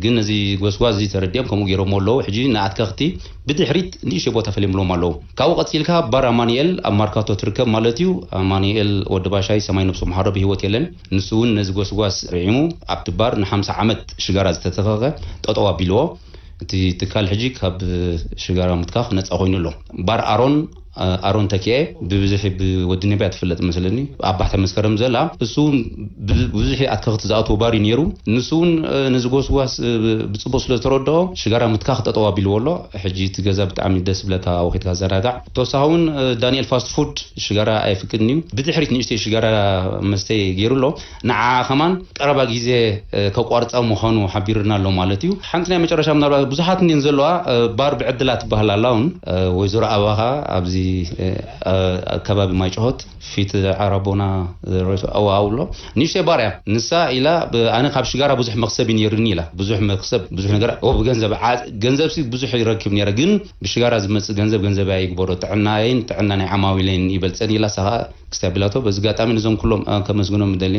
ግን ነዚ ጎስጓስ እዚ ተረዲኦም ከምኡ ገይሮሞ ኣለዉ። ሕጂ ንኣትከኽቲ ብድሕሪት ንእሽተይ ቦታ ፈሊምሎም ኣለዉ። ካብኡ ቀጺልካ ባር ኣማኑኤል ኣብ ማርካቶ ትርከብ ማለት እዩ። ኣማኑኤል ወዲ ባሻይ ሰማይ ነብሱ ምሓሮ ብህይወት የለን። ንሱ እውን ነዚ ጎስጓስ ርዒሙ ኣብቲ ባር ንሓምሳ ዓመት ሽጋራ ዝተተኸኸ ጠጠው ኣቢልዎ። እቲ ትካል ሕጂ ካብ ሽጋራ ምትካኽ ነፃ ኮይኑ ኣሎ። ባር ኣሮን ኣሮን ተኪኤ ብብዝሒ ብወዲ ነቢያ ትፍለጥ መስለኒ ኣብ ባሕተ መስከረም ዘላ እሱ እውን ብዙሕ ኣትከኽቲ ዝኣትዎ ባር እዩ ነይሩ ንሱ እውን ነዚ ጎስጓስ ብፅቡቅ ስለ ዝተረድኦ ሽጋራ ምትካኽ ጠጠው ኣቢልዎ ኣሎ ሕጂ እቲ ገዛ ብጣዕሚ ደስ ብለካ ኣብኡ ከይድካ ዘናጋዕ ተወሳኺ እውን ዳንኤል ፋስት ፉድ ሽጋራ ኣይፍቅድን እዩ ብድሕሪት ንእሽተይ ሽጋራ መስተ ገይሩ ኣሎ ንዓ ከማን ቀረባ ግዜ ከቋርፃ ምዃኑ ሓቢርና ኣሎ ማለት እዩ። ሓንቲ ናይ መጨረሻ ምናልባት ብዙሓት እንዲን ዘለዋ ባር ብዕድላ ትበሃል ኣላ እውን ወይዘሮ ኣበባ ከ ኣብዚ እ፣ እ፣ ከባቢ ማይጨሆት ፊት ዓራቦና ሬቶ ኣዋ ኣሎ። ንእሽተይ ባር እያ። ንሳ ኢላ፣ ብ-፣ ኣነ ካብ ሽጋራ ብዙሕ መኽሰብ እዩ ነይሩኒ ኢላ። ብዙሕ መኽሰብ፣ ብዙሕ ነገር፣ ኦ፣ ብገንዘብ፣ ዓ-፣ ገንዘብሲ ብዙሕ ይረክብ ነይረ፣ ግን ብሽጋራ ዝመጽእ ገንዘብ፣ ገንዘብ ኣይግበሮ፣ ጥዕናየን ጥዕና ናይ ዓማዊለይን ይበልጸኒ ኢላ፣ ንሳ ኸኣ ክስታይ ቢላቶ። በዚ ኣጋጣሚ ነዞም ኩሎም፣ እ፣ ከመስግኖም እደሊ።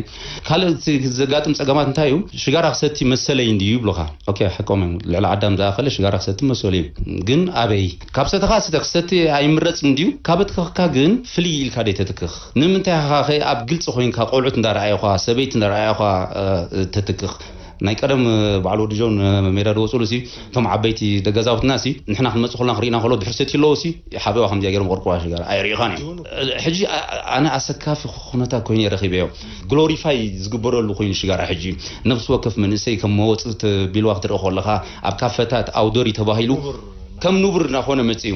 ካልእ እቲ ዘጋጥም ጸገማት እንታይ እዩ? ሽጋራ ክሰቲ መሰለይ እንድዩ ይብሉኻ። ኦኬ፣ ሓቆም እዮም። ልዕሊ ኣዳም ዝኣኸለ ሽጋራ ክሰቲ መሰሉ እዩ። ግን ኣበይ? ካብ ሰተኻ ስተ፣ ክሰቲ ኣይምረጽን እንድዩ። ካብ ኣትከኽካ ግን ፍልይ ኢልካ ደይ ተትክኽ? ንምንታይ ኢኻ ኸ ኣብ ግልጺ ኮይንካ ቆልዑት እንዳረኣዩኻ፣ ሰበይቲ እንዳረኣዩኻ፣ እ፣ ተትክኽ? ናይ ቀደም፣ እ፣ በዓል ወዲ ጆን፣ እ፣ ሜዳ ዝወፅሉ ሲ፣ እቶም ዓበይቲ ደገዛውትና ሲ፣ ንሕና ክንመፅእ ከለና ክርእና ከሎ ድሕር ሰትዩ ኣለዎ ሲ፣ ሓቢዋ ከምዚኣ ገይሮም ቆርቆዋ ሽጋራ ኣይርእኻን እዩ። ሕጂ ኣ-፣ ኣነ ኣሰካፊ ኩነታት ኮይኑ ረኺበዮ። ግሎሪፋይ ዝግበረሉ ኮይኑ ሽጋራ ሕጂ ነፍሲ ወከፍ መንእሰይ ከም መወፅእ ተ-፣ ቢልዋ ክትርኢ ከለኻ ኣብ ካፈታት ኣውደሪ ተባሂሉ ከም ንቡር እናኾነ መፅኡ።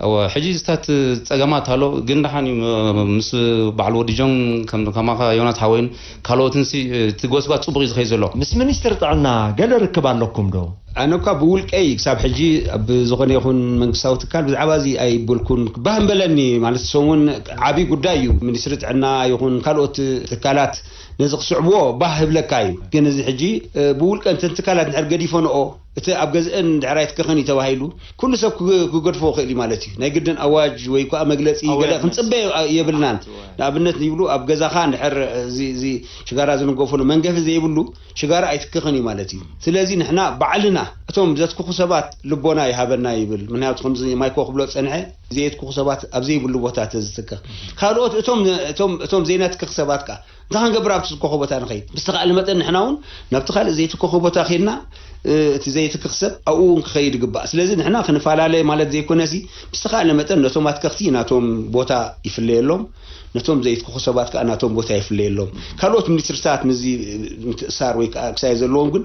እወ፣ ሕጂ ዝታት ጸገማት ኣሎ፣ ግን ደሓን እዩ። ምስ በዓል ወዲ ጆን ከም-፣ ከማኻ ዮናስ ሓወይን ካልኦትን ሲ፣ እቲ ጎስጓስ ጽቡቕ እዩ ዝኸይድ ዘሎ። ምስ ሚኒስትሪ ጥዕና ገለ ርክብ ኣለኩም ዶ? ኣነ እኳ ብውልቀይ ክሳብ ሕጂ ኣብ ዝኾነ ይኹን መንግስታዊ ትካል ብዛዕባ እዚ ኣይብልኩን። ባህ እምበለኒ ማለት፣ እሶም እውን ዓብዪ ጉዳይ እዩ። ሚኒስትሪ ጥዕና ይኹን ካልኦት ትካላት ነዚ ክስዕብዎ ባህ እብለካ እዩ። ግን እዚ ሕጂ፣ እ፣ ብውልቀ እንተን ትካላት እንድሕር ገዲፈንኦ፣ እቲ ኣብ ገዝአን እንድሕር ኣይትከኽን እዩ ተባሂሉ፣ ኩሉ ሰብ ክገ-፣ ክገድፎ ይኽእል እዩ ማለት እዩ። ናይ ግድን ኣዋጅ ወይ ከኣ መግለጺ ገለ ኣወርነት። ክንጽበ የብልናን። ንኣብነት ይብሉ፣ ኣብ ገዛኻ እንድሕር እዚ፣ እዚ ሽጋራ ዝንገፈሉ መንገፊ ዘይብሉ ሽጋራ ኣይትከኽን እዩ ማለት እዩ። ስለዚ ንሕና ባዕልና እቶም ዘትክኹ ሰባት ልቦና ይሃበና ይብል። ምኽንያቱ ከምዚ ማይኮ ክብሎ ዝጸንሐ፣ ዘየትክኹ ሰባት ኣብ ዘይብሉ ቦታ ተዝትከኽ። ካልኦት እቶም፣ እቶም፣ እቶም ዘይነትክኽ ሰባት ከኣ እንታይ ክንገብር ኣብቲ ዝኮኾ ቦታ ንኸይድ? ብዝተኻእለ መጠን ንሕና እውን ናብቲ ካልእ ዘይትኮኾ ቦታ ኸይድና፣ እ፣ እቲ ዘይትክኽ ሰብ ኣብኡ እውን ክኸይድ ይግባእ። ስለዚ ንሕና ክንፈላለ ማለት ዘይኮነሲ፣ ብዝተኻእለ መጠን ነቶም ኣትከኽቲ ናቶም ቦታ ይፍለየሎም፣ ነቶም ዘይትክኹ ሰባት ከኣ ናቶም ቦታ ይፍለየሎም። ካልኦት ሚኒስትርታት ምስዚ ምትእሳር ወይ ከኣ ክሳይ ዘለዎም ግን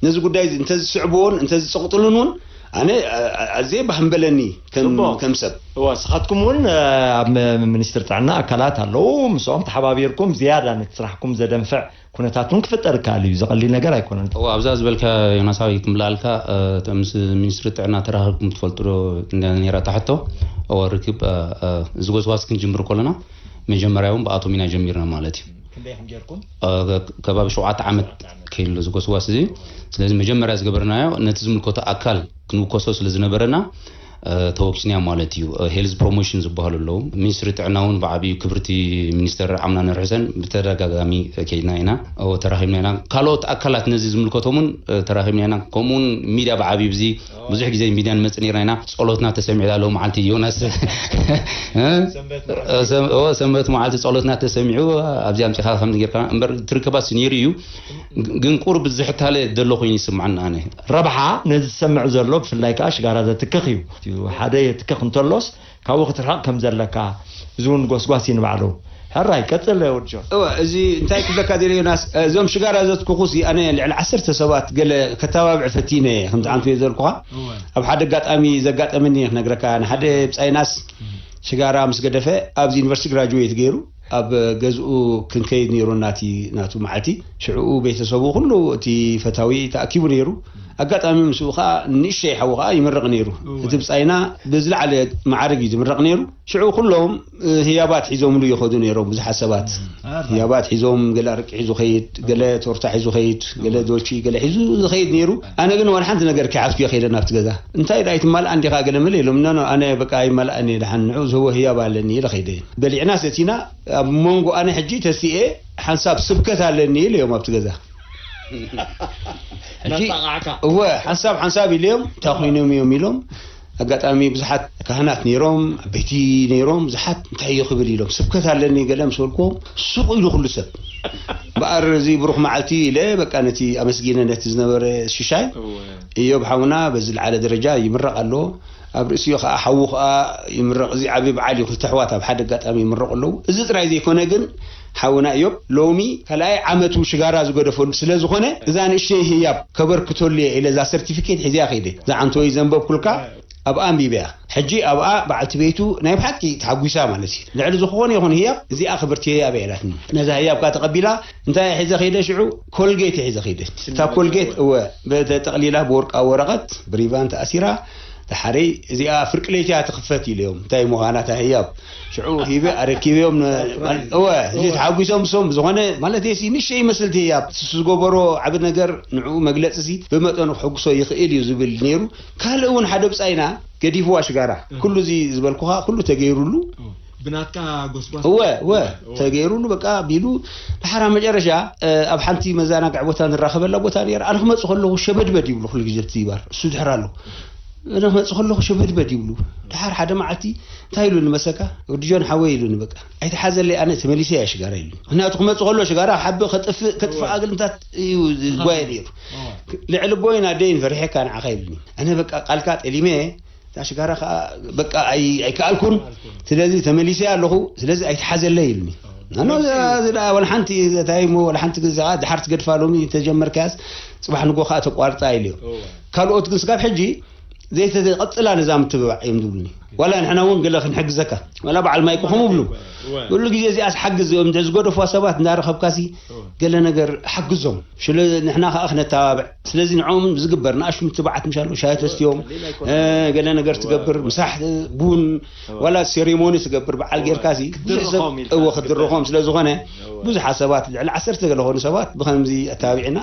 ነዚ ጉዳይ እዚ እንተዝስዕብዎን እንተዝጸቕጥሉን እውን ኣነ፣ ኣ-፣ ኣ-፣ ኣዝየ ባህ ምበለኒ ከም፣ ጽቡቕ። ከም ሰብ። እወ፣ ንስኻትኩም እውን፣ እ፣ ኣብ ም-፣ ሚኒስትሪ ጥዕና ኣካላት ኣለዉ። ምስኦም ተሓባቢርኩም ዝያዳ ነቲ ስራሕኩም ዘደንፍዕ ኩነታት እውን ክፍጠር ይከኣል እዩ። ዘቐልል ነገር ኣይኮነን። እወ፣ ኣብዛ ዝበልካ ዮናሳዊ ክምልኣልካ፣ እ፣ ተ-፣ ምስ ሚኒስትሪ ጥዕና ተራኺብኩም ትፈልጡ ዶ? እንዳ ነይራ እታ ሕቶ። እወ፣ ርክብ፣ እ፣ እ፣ እዚ ጎስጓስ ክንጅምር ከለና መጀመርያ እውን ብኣቶም ኢና ጀሚርና ማለት እዩ። ክንደይ ኢኹም ጌርኩም? እ፣ ከባቢ ሸውዓተ ዓመት ከይሉ እዚ ጎስጓስ እዚ። ስለዚ መጀመርያ ዝገበርናዮ ነቲ ዝምልከቶ ኣካል ክንውከሶ ስለ ዝነበረና፣ እ፣ ተወኪስናዮ ማለት እዩ። እ፣ ሄልዝ ፕሮሞሽን ዝበሃሉ ኣለዉ። ሚኒስትሪ ጥዕና እውን ብዓብዩ ክብርቲ ሚኒስተር ኣምናነ ርሑሰን ብተደጋጋሚ ከይድና ኢና፣ እ፣ ተራኺብና ኢና። ካልኦት ኣካላት ነዚ ዝምልከቶም እውን፣ እ፣ ተራኺብና ኢና። ከምኡውን ሚድያ ብዓብዩ ብዚ ብዙሕ ግዜ ሚድያ ንመጽእ ነይርና ኢና። ጸሎትና ተሰሚዑ ዳሎ መዓልቲ ዮናስ። እ? ሰንበት መዓልቲ። እ፣ ሰም-፣ ኦ፣ ሰንበት መዓልቲ ጸሎትና ተሰሚዑ፣ ኣብዚ ኣምጺኻ ከምዚ ጌርካ እምበር ትርከባስ ነይሩ እዩ። ግ-፣ ግን ቁሩብ ዝሕታለ ዘሎ ኮይኑ ይስምዓኒ ኣነ። ረብሓ ነዚ ዝሰምዕ ዘሎ ብፍላይ ከኣ ሽጋራ ዘትክኽ እዩ። እቲ ሓደ የትክኽ እንተሎስ ካብኡ ክትርሕቕ ከም ዘለካ እዚ እውን ጎስጓስ እዩ ንባዕሉ። ሕራይ ቀጽል ወዲ ጆን። እወ፣ እዚ እንታይ ክብለካ ደልየ ዮናስ፣ እዞም ሽጋራ ዘትክኹ ሲ ኣነ ልዕሊ ዓሰርተ ሰባት ገለ ከተባብዕ ፈቲነ እየ፣ ከምቲ ዓንቱ እየ ዘልኩኻ። እወ። ኣብ ሓደ ኣጋጣሚ ዘጋጠመኒ እየ ክነግረካ። ንሓደ ብጻይናስ ሽጋራ ምስ ገደፈ ኣብዚ ዩኒቨርሲቲ ግራጁዌት ገይሩ ኣብ ገዝኡ ክንከይድ ነይሩ ናቲ ናቱ መዓልቲ። ሽዕኡ ቤተሰቡ ኩሉ እቲ ፈታዊ ተኣኪቡ ነይሩ። ኣጋጣሚ ምስኡ ኸኣ ንእሽተይ ሓዉ ኸኣ ይምረቕ ነይሩ። እወ። እቲ ብጻይና ብዝለዓለ መዓርግ እዩ ዝምረቕ ነይሩ። ሽዑ ኩሎም፣ እ፣ ህያባት ሒዞምሉ ይኸዱ ነይሮም ብዙሓት ሰባት። ኣረ። ህያባት ሒዞም፣ ገለ ኣረቂ ሒዙ ኸይድ፣ ገለ ቶርታ ሒዙ ኸይድ፣ ገለ ዶልቺ፣ ገለ ሒዙ ዝኸይድ ነይሩ። ኣነ ግን ዋላ ሓንቲ ነገር ከይሓዝኩ እየ ከይደ ናብቲ ገዛ። እንታይ ደኣ ኣይትማልኣን ዲኻ ገለ መለ ኢሎም። ኖ፣ ኖ፣ ኣነ በቃ ኣይማልኣን እየ፣ ደሓን ንዑ ዝህቦ ህያብ ኣለኒ ኢለ ኸይደ እየ። በሊዕና ሰቲና፣ ኣብ መንጎ ኣነ ሕጂ ተሲኤ ሓንሳብ ስብከት ኣለኒ ኢለ እዮም ኣብቲ ገዛ። ሕጂ፣ ነጣቓዕካ። እወ፣ ሓንሳብ ሓንሳብ ኢለዮም፣ እንታይ ኮይኖም እዮም ኢሎም። ኣጋጣሚ ብዙሓት ካህናት ነይሮም፣ ዓበይቲ ነይሮም፣ ብዙሓት እንታይ እዩ ክብል ኢሎም፣ ስብከት ኣለኒ ገለ ምስ በልክዎም፣ ሱቕ ኢሉ ኩሉ ሰብ። እምበኣር እዚ ብሩኽ መዓልቲ ኢለ፣ በቃ ነቲ ኣመስጊነ ነቲ ዝነበረ ሽሻይ፣ እወ። እዮብ ሓውና በዚ ዝለዓለ ደረጃ ይምረቕ ኣሎ። ኣብ ርእሲኡ ኸኣ ሓዉ ኸኣ ይምረቕ። እዚ ዓቢ በዓል እዩ። ክልተ ኣሕዋት ኣብ ሓደ ኣጋጣሚ ይምረቑ ኣለዉ። እዚ ጥራይ ዘይኮነ ግን፣ ሓውና እዮብ ሎሚ ካልኣይ ዓመቱ ሽጋራ ዝገደፈሉ ስለ ዝኾነ፣ እዛ ንእሽተይ ህያብ ከበርክተሉ እየ ኢለ እዛ ሰርቲፊኬት ሒዘያ ከይደ። እዛ ዓንቶይ ዘንበብኩልካ ኣብኣ ኣንቢበያ። ሕጂ ኣብኣ በዓልቲ ቤቱ ናይ ብሓቂ ተሓጒሳ ማለት እዩ። ልዕሊ ዝኾነ ይኹን ህያብ እዚኣ ክብርቲ ህያብ እያ ኢላትኒ። ነዛ ህያብ ከኣ ተቐቢላ እንታይ እየ ሒዘ ከይደ ሽዑ? ኮልጌት እየ ሒዘ ከይደ። እታ ኮልጌት፣ እወ፣ ተጠቕሊላ ብወርቃዊ ወረቐት ብሪቫን ተኣሲራ ድሓረይ እዚኣ ፍርቂ ለይቲ እያ ትኽፈት ኢለዮም። እንታይ ምዃና እታ ህያብ ሽዑ ሂበ ኣረኪበዮም። እወ፣ እዚ ተሓጒሶም፣ እሶም ብዝኾነ ማለት ሲ ንእሽተይ ይመስል እቲ ህያብ፣ ንሱ ዝገበሮ ዓቢ ነገር ንዕኡ መግለጺ ሲ ብመጠኑ ክሕጉሶ ይኽእል እዩ ዝብል ነይሩ። ካልእ እውን ሓደ ብጻይና ገዲፍዋ ሽጋራ። ኩሉ እዚ ዝበልኩኻ ኩሉ ተገይሩሉ። ብናትካ ጎስጓስ። እወ እወ፣ ተገይሩሉ በቃ ቢሉ። ድሓር ኣብ መጨረሻ ኣብ ሓንቲ መዘናግዒ ቦታ ንራኸበላ ቦታ ነይራ። ኣነ ክመጽእ ከለኹ ሸበድበድ ይብሉ ኩሉ ግዜ እቲ ባር እሱ ድሕር ኣሎ። ኣነ ክመጽእ ከለኹ ሸበድበድ ይብሉ። ድሓር ሓደ መዓልቲ እንታይ ኢሉኒ መሰካ፣ ወዲ ጆን ሓወይ ኢሉኒ፣ በቃ ኣይትሓዘለይ፣ ኣነ ተመሊሰ እያ ሽጋራ ኢሉኒ። ምክንያቱ ክመጽእ ከሎ ሽጋራ ሓቢ ከጥፍእ ከጥፍእ ኣገልምታት እዩ ዝጓየ ነይሩ። ልዕሊ ቦይን ኣደይን ፈሪሐካ ንዓኻ ኢሉኒ። ኣነ በቃ ቃልካ ጠሊመ እታ ሽጋራ ከዓ በቃ ኣይ- ኣይከኣልኩን። ስለዚ ተመሊሰ ኣለኹ። ስለዚ ኣይትሓዘለይ ኢሉኒ። ኣነ እዚ ደኣ ወላ ሓንቲ እንታይ እሞ ወላ ሓንቲ ግዜ ከዓ ድሓር ትገድፋ ሎሚ ተጀመርካያስ ጽባሕ ንጎ ከዓ ተቋርጻ ኢልዮ። ካልኦት ግን ስጋብ ሕጂ ዘይተቐጽላ ነዛ ምትብባዕ እዮም ዝብሉኒ። ዋላ ንሕና እውን ገለ ክንሕግዘካ ዋላ በዓል ማይኮ ከምኡ ብሉ። ኩሉ ግዜ እዚኣስ ሓግዝ እዮም እንተ ዝገደፉዋ ሰባት እንዳረኸብካሲ ገለ ነገር ሓግዞም። ሽለ ንሕና ከዓ ክነተባብዕ። ስለዚ ንዕኦም ዝግበር ንኣሽቱ ምትብዓት ምሻሉ ሻሂ ተስትዮም፣ እ፣ ገለ ነገር ትገብር፣ ምሳሕ፣ ቡን፣ ዋላ ሴሬሞኒ ትገብር በዓል ጌርካሲ ብዙሕ ሰብ ክትድርኾም ኢልካ እዎ ክትድርኾም ስለ ዝኾነ ብዙሓት ሰባት ልዕሊ ዓሰርተ ገለ ኾኑ ሰባት ብኸምዚ ኣተባቢዕና።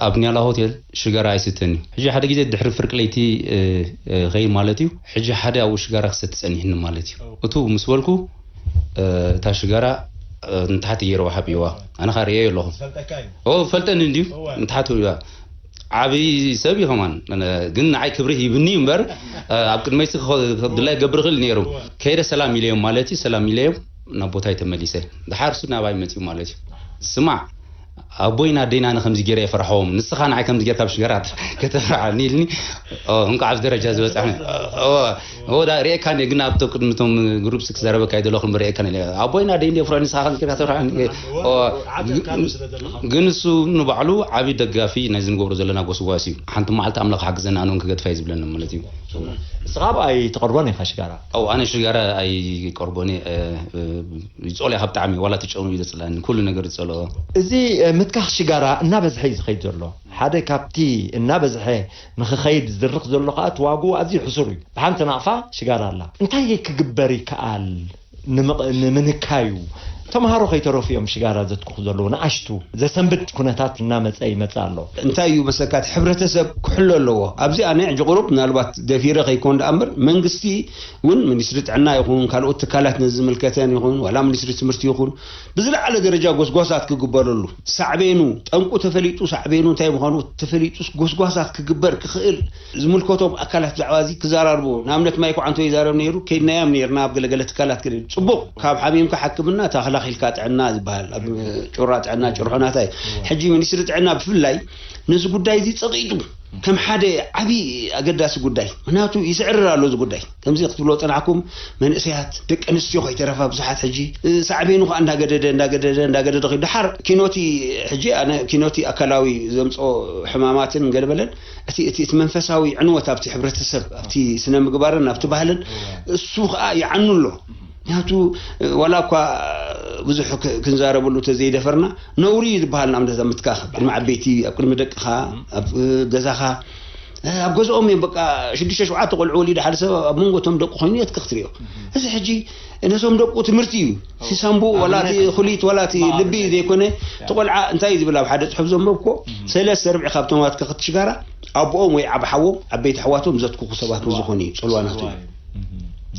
ኣብ ኒያላ ሆቴል ሽጋራ ኣይስተን እዩ። ሕጂ ሓደ ግዜ ድሕሪ ፍርቂ ለይቲ፣ እ፣ እ፣ ኸይ ማለት እዩ። ሕጂ ሓደ ኣብኡ ሽጋራ ክሰቲ ጸኒሕኒ ማለት እዩ። እቱ ምስ በልኩ፣ እ፣ እታ ሽጋራ፣ እ፣ ንታሕቲ ገይረዋ ሓቢዋ። ኣነ ኸኣ ርእየዮ ኣለኹ። ዝፈልጠካ እዩ። ኦ፣ ዝፈልጠኒ እንድዩ። እወ። ንታሕቲ እያ። ዓብዪ ሰብ እዩ ከማን። ግን ንዓይ ክብሪ ሂብኒ እምበር፣ እ፣ ኣብ ቅድመይቲ ክኸ-፣ ድላይ ክገብር ይኽእል ነይሩ። እወ። ከይደ ሰላም ኢለዮም ማለት እዩ። ሰላም ኢለዮም ናብ ቦታይ ተመሊሰ። ድሓር እሱ ናባይ መፂኡ ማለት እዩ። ስማዕ፣ ኣቦይን ኣደይን ኣነ ከምዚ ገይረ የፈርሖም፣ ንስኻ ንዓይ ከምዚ ጌርካ ብሽገራ ከተፍርሓኒ ኢልኒ። ኦ፣ እንቋዕ ኣብዚ ደረጃ ዝበጻሕኒ። ኦ፣ ኦ፣ ዳ ርእየካኒ ግን ኣብቶ ቅድሚ እቶም ግሩፕስ ክዛረበካ ይደለኹ እምበር ርእየካኒ ኢለ። ኣቦይን ኣደይን የፍርሖም፣ ንስኻ ከምዚ ጌርካ ተፍርሓኒ። ኦ፣ ዓተርካሉ ስለ ዘለኻ። ግን እሱ ንባዕሉ ዓቢ ደጋፊ ናይዚ ንገብሮ ዘለና ጎስጓስ እዩ። ሓንቲ መዓልቲ ኣምላኽ ሓግዘና ኣነ እውን ክገድፋ እዩ ዝብለኒ ማለት እዩ። ንስኻ ኣብ ኣይትቐርቦን ኢኻ ሽጋራ? ኦ፣ ኣነ ሽጋራ ኣይቀርቦን እየ። እ፣ እ፣ ይጸልኦ ካብ ብጣዕሚ፣ ዋላ እቲ ጨኑ እዩ ዘጽልኣኒ፣ ኩሉ ነገር ዝጸልኦ። እዚ፣ እ፣ ምትካኽ ሽጋራ እናበዝሐ እዩ ዝኸይድ ዘሎ። ሓደ ካብቲ እናበዝሐ ንኽኸይድ ዝድርኽ ዘሎ ከኣ እቲ ዋግኡ ኣዝዩ ሕሱር እዩ። ብሓንቲ ናቕፋ ሽጋራ ኣላ። እንታይ ክግበር ይከኣል ንምቕ-፣ ንምንካዩ? ተምሃሮ ከይተረፉ እዮም ሽጋራ ዘትክኹ ዘለዉ። ንኣሽቱ ዘሰንብድ ኩነታት እናመጸ ይመጽእ ኣሎ። እንታይ እዩ መሰካት ሕብረተሰብ ክሕሎ ኣለዎ። ኣብዚ ኣነ ሕጂ ቁሩብ ምናልባት ደፊረ ከይኮን ደኣ እምበር መንግስቲ እውን ሚኒስትሪ ጥዕና ይኹን ካልኦት ትካላት ነዚ ዝምልከተን ይኹን ዋላ ሚኒስትሪ ትምህርቲ ይኹን ብዝለዓለ ደረጃ ጎስጓሳት ክግበረሉ፣ ሳዕቤኑ፣ ጠንቁ ተፈሊጡ፣ ሳዕቤኑ እንታይ ምዃኑ ተፈሊጡ፣ ጎስጓሳት ክግበር ክኽእል ዝምልከቶም ኣካላት ብዛዕባ እዚ ክዘራርቡ፣ ንኣብነት ማይኮ ዓንቶ ይዛረብ ነይሩ፣ ከይድናዮም ነይርና ኣብ ገለገለ ትካላት ክብል። ጽቡቕ፣ ካብ ሓሚምካ ሓክምና፣ ተኸላኺልካ ጥዕና ዝበሃል፣ ኣብ ጩራ ጥዕና ጭርሖ ናታይ። ሕጂ ሚኒስትሪ ጥዕና ብፍላይ ነዚ ጉዳይ እዚ ጸቒጡ ከም ሓደ ዓቢ ኣገዳሲ ጉዳይ፣ ምኽንያቱ ይስዕርር ኣሎ እዚ ጉዳይ። ከምዚ ክትብሎ ጸናሕኩም፣ መንእሰያት፣ ደቂ ኣንስትዮ ከይተረፋ ብዙሓት ሕጂ፣ እ፣ ሳዕቤኑ ከኣ እንዳገደደ፣ እንዳገደደ፣ እንዳገደደ ከይዱ። ደሓር ኪኖቲ፣ ሕጂ ኣነ ኪኖቲ ኣካላዊ ዘምጽኦ ሕማማትን ገለበለን፣ እቲ፣ እቲ፣ እቲ መንፈሳዊ ዕንወት ኣብቲ ሕብረተሰብ፣ ኣብቲ ስነ ምግባርን ኣብቲ ባህልን፣ እሱ ከኣ ይዓኑ ኣሎ። ምኽንያቱ፣ እ፣ ዋላ እኳ ብዙሕ ክ-፣ ክንዛረበሉ ተዘይደፈርና፣ ነውሪ እዩ ዝበሃል ንኣብነት ኣብ ምትካኽ፣ ኣብ ቅድሚ ዓበይቲ፣ ኣብ ቅድሚ ደቅኻ፣ ኣብ፣ እ፣ ገዛኻ፣ እ፣ ኣብ ገዝኦም እዮም በቃ ሽዱሽተ ሸውዓተ ቆልዑ ወሊዱ ሓደ ሰብ ኣብ መንጎ እቶም ደቁ ኮይኑ የትክኽ ትሪኦ። እዚ ሕጂ ነዞም ደቁ ትምህርቲ እዩ። እቲ ሳምቡእ ዋላ እቲ ኩሊት ዋላ እቲ ልቢ ዘይኮነ፣ እቲ ቆልዓ እንታይ እዩ ዝብል ኣብ ሓደ ጽሑፍ ዘንበብኮ፣ ሰለስተ ርብዒ ካብቶም ኣትከኽቲ ሽጋራ ኣቦኦም ወይ ዓቢ ሓዎም፣ ዓበይቲ ኣሕዋቶም ዘትክኹ ሰባት ምስ ዝኾኑ እዩ፣ ጽልዋ ናቱ እዩ።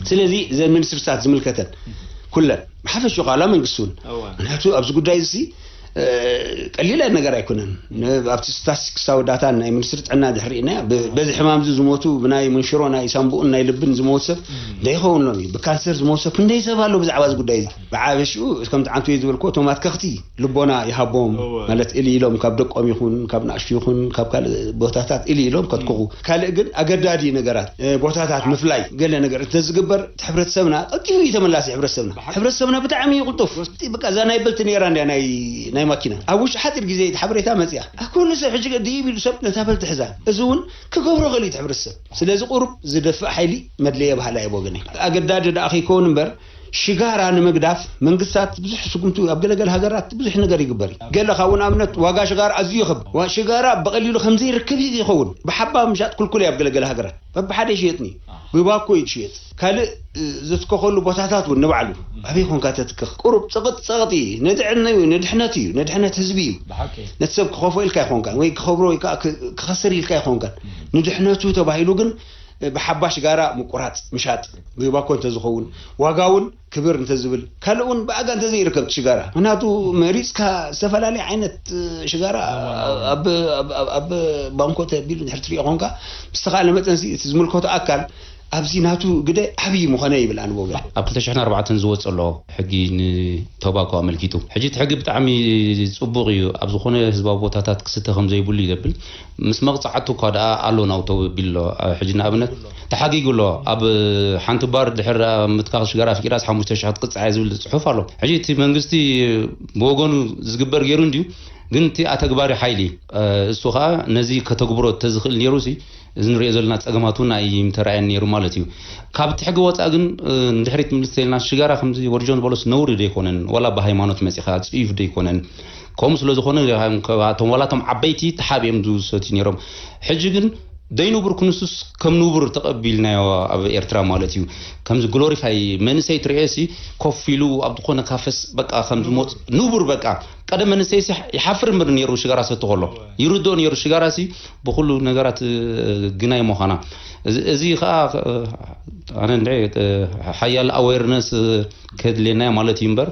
ስለዚ እዘን ሚኒስትሪታት ዝምልከተን ኩለን ብሓፈሽኡ ካላ መንግስቲ እውን እዋ። ምክንያቱ ኣብዚ ጉዳይ እዚ እ፣ ቀሊል ነገር ኣይኮነን። ን-፣ ኣብቲ ስታቲስቲክሳዊ ዳታ ናይ ሚኒስትሪ ጥዕና ድሕሪ ርኢናዮ፣ ብ-፣ በዚ ሕማም እዚ ዝሞቱ ብናይ መንሽሮ ናይ ሳምቡእን ናይ ልብን ዝሞት ሰብ እንታይ ይኸውን ሎሚ? ብካንሰር ዝሞት ሰብ ክንደይ ሰብ ኣሎ ብዛዕባ እዚ ጉዳይ እዚ? ብዓበሽኡ ከምቲ ዓንቱ ዝበልክዎ እቶም ኣትከኽቲ ልቦና ይሃቦም እወ። ማለት እሊ ኢሎም ካብ ደቆም ይኹን ካብ ንኣሽቱ ይኹን ካብ ካልእ ቦታታት እሊ ኢሎም ከትክኹ። ካልእ ግን ኣገዳዲ ነገራት፣ እ፣ ቦታታት ምፍላይ ገለ ነገር እንተዝግበር እቲ ሕብረተሰብና ቀልጢፉ እዩ ተመላሲ። ሕብረተሰብና፣ ሕብረተሰብና ብጣዕሚ እዩ ቅልጡፍ። በቃ እዛ ናይ በልቲ ነይራ እንድያ ናይ፣ ናይ ማኪና። ኣብ ውሽጢ ሓፂር ግዜ እቲ ሓበሬታ መፅያ። ኣብ ኩሉ ሰብ ሕጂ ድይብ ኢሉ ሰብ ነታ በልቲ ሕዛ። እዚ እውን ክገብሮ ክእል እዩ እቲ ሕብረተሰብ። ስለዚ ቁሩብ ዝደፍእ ሓይሊ መድለየ ባህላ እየ ብወገነይ። ኣገዳዲ ደኣ ከይከውን እምበር ሽጋራ ንምግዳፍ መንግስታት ብዙሕ ስጉምቲ ኣብ ገለገለ ሃገራት ብዙሕ ነገር ይግበር እዩ። ገለ ካብኡ ንኣብነት ዋጋ ሽጋራ ኣዝዩ ይኸብ ሽጋራ ብቐሊሉ ከምዘይርከብ እዩ ይኸውን። ብሓባ ምሻጥ ክልኩል እዩ ኣብ ገለገለ ሃገራት በብሓደ ይሽየጥኒ ብባኮ እዩ ትሽየጥ። ካልእ ዘትከኸሉ ቦታታት እውን ንባዕሉ ኣበይ ኮንካ ተትክኽ ቁሩብ ፀቕጥ ፀቕጥ እዩ። ንድዕነ እዩ ንድሕነት እዩ ንድሕነት ህዝቢ እዩ። ነቲ ሰብ ክኸፎ ኢልካ ይኾንካን ወይ ክኸብሮ ወይ ከዓ ክኸስር ኢልካ ይኾንካን። ንድሕነቱ ተባሂሉ ግን ብሓባ ሽጋራ ምቁራፅ ምሻጥ ብባኮ እንተዝኸውን ዋጋ እውን ክብር እንተዝብል ካልእ እውን ብኣጋ እንተዘይርከብ ሽጋራ ምክንያቱ መሪፅካ ዝተፈላለየ ዓይነት ሽጋራ ኣብ ባንኮ ተቢሉ ድሕር ትሪኦ ኾንካ ብዝተኻእለ መጠንሲ እቲ ዝምልከቶ ኣካል ኣብዚ ናቱ ግደ ዓብዪ ምኾነ ይብል ኣንቦገ ኣብ ክልተ ሽሕን ኣርባዕተን ዝወፀ ኣሎ ሕጊ ንቶባኮ ኣመልኪቱ ሕጂ እቲ ሕጊ ብጣዕሚ ፅቡቕ እዩ ኣብ ዝኾነ ህዝባዊ ቦታታት ክስተ ከም ዘይብሉ እዩ ዘብል ምስ መቕፃዕቱ እኳ ደኣ ኣሎ ናውቶ ቢሎ ሕጂ ንኣብነት ተሓጊጉ ኣሎ ኣብ ሓንቲ ባር ድሕር ምትካኽ ሽጋራ ኣፍቂዳስ ሓሙሽተ ሽሕ ክትቅፃዕ እየ ዝብል ፅሑፍ ኣሎ ሕጂ እቲ መንግስቲ ብወገኑ ዝግበር ገይሩ እንድዩ ግን እቲ ኣተግባሪ ሓይሊ እሱ ከዓ ነዚ ከተግብሮ ተዝኽእል ነይሩ ሲ እዚ ንሪኦ ዘለና ፀገማት እውን ኣይምተረኣየን ነይሩ ማለት እዩ። ካብ እቲ ሕጊ ወፃእ ግን ንድሕሪት ምልስ ተልና ሽጋራ ከምዚ ወርጆን በሎስ ነውሪ ደይኮነን ዋላ ብሃይማኖት መፂኻ ፅዩፍ ደይኮነን ከምኡ ስለ ዝኾነ እቶም ዋላ እቶም ዓበይቲ ተሓቢኦም ዝሰትዩ ነይሮም። ሕጂ ግን ደይንቡር ክንሱስ ከም ንቡር ተቐቢልናዮ ኣብ ኤርትራ ማለት እዩ። ከምዚ ግሎሪፋይ መንእሰይ ትርእዮ ሲ ኮፍ ኢሉ ኣብ ዝኾነ ካፈስ በቃ ከም ዝሞት ንቡር በቃ ቀደም መንእሰይ ሲ ይሓፍር እምበር ነይሩ ሽጋራ ሰቲ ከሎ ይርድኦ ነይሩ ሽጋራ ሲ ብኩሉ ነገራት ግናይ ምዃና እዚ ከዓ ኣነ ሓያል ኣዌርነስ ከድልየናዮ ማለት እዩ እምበር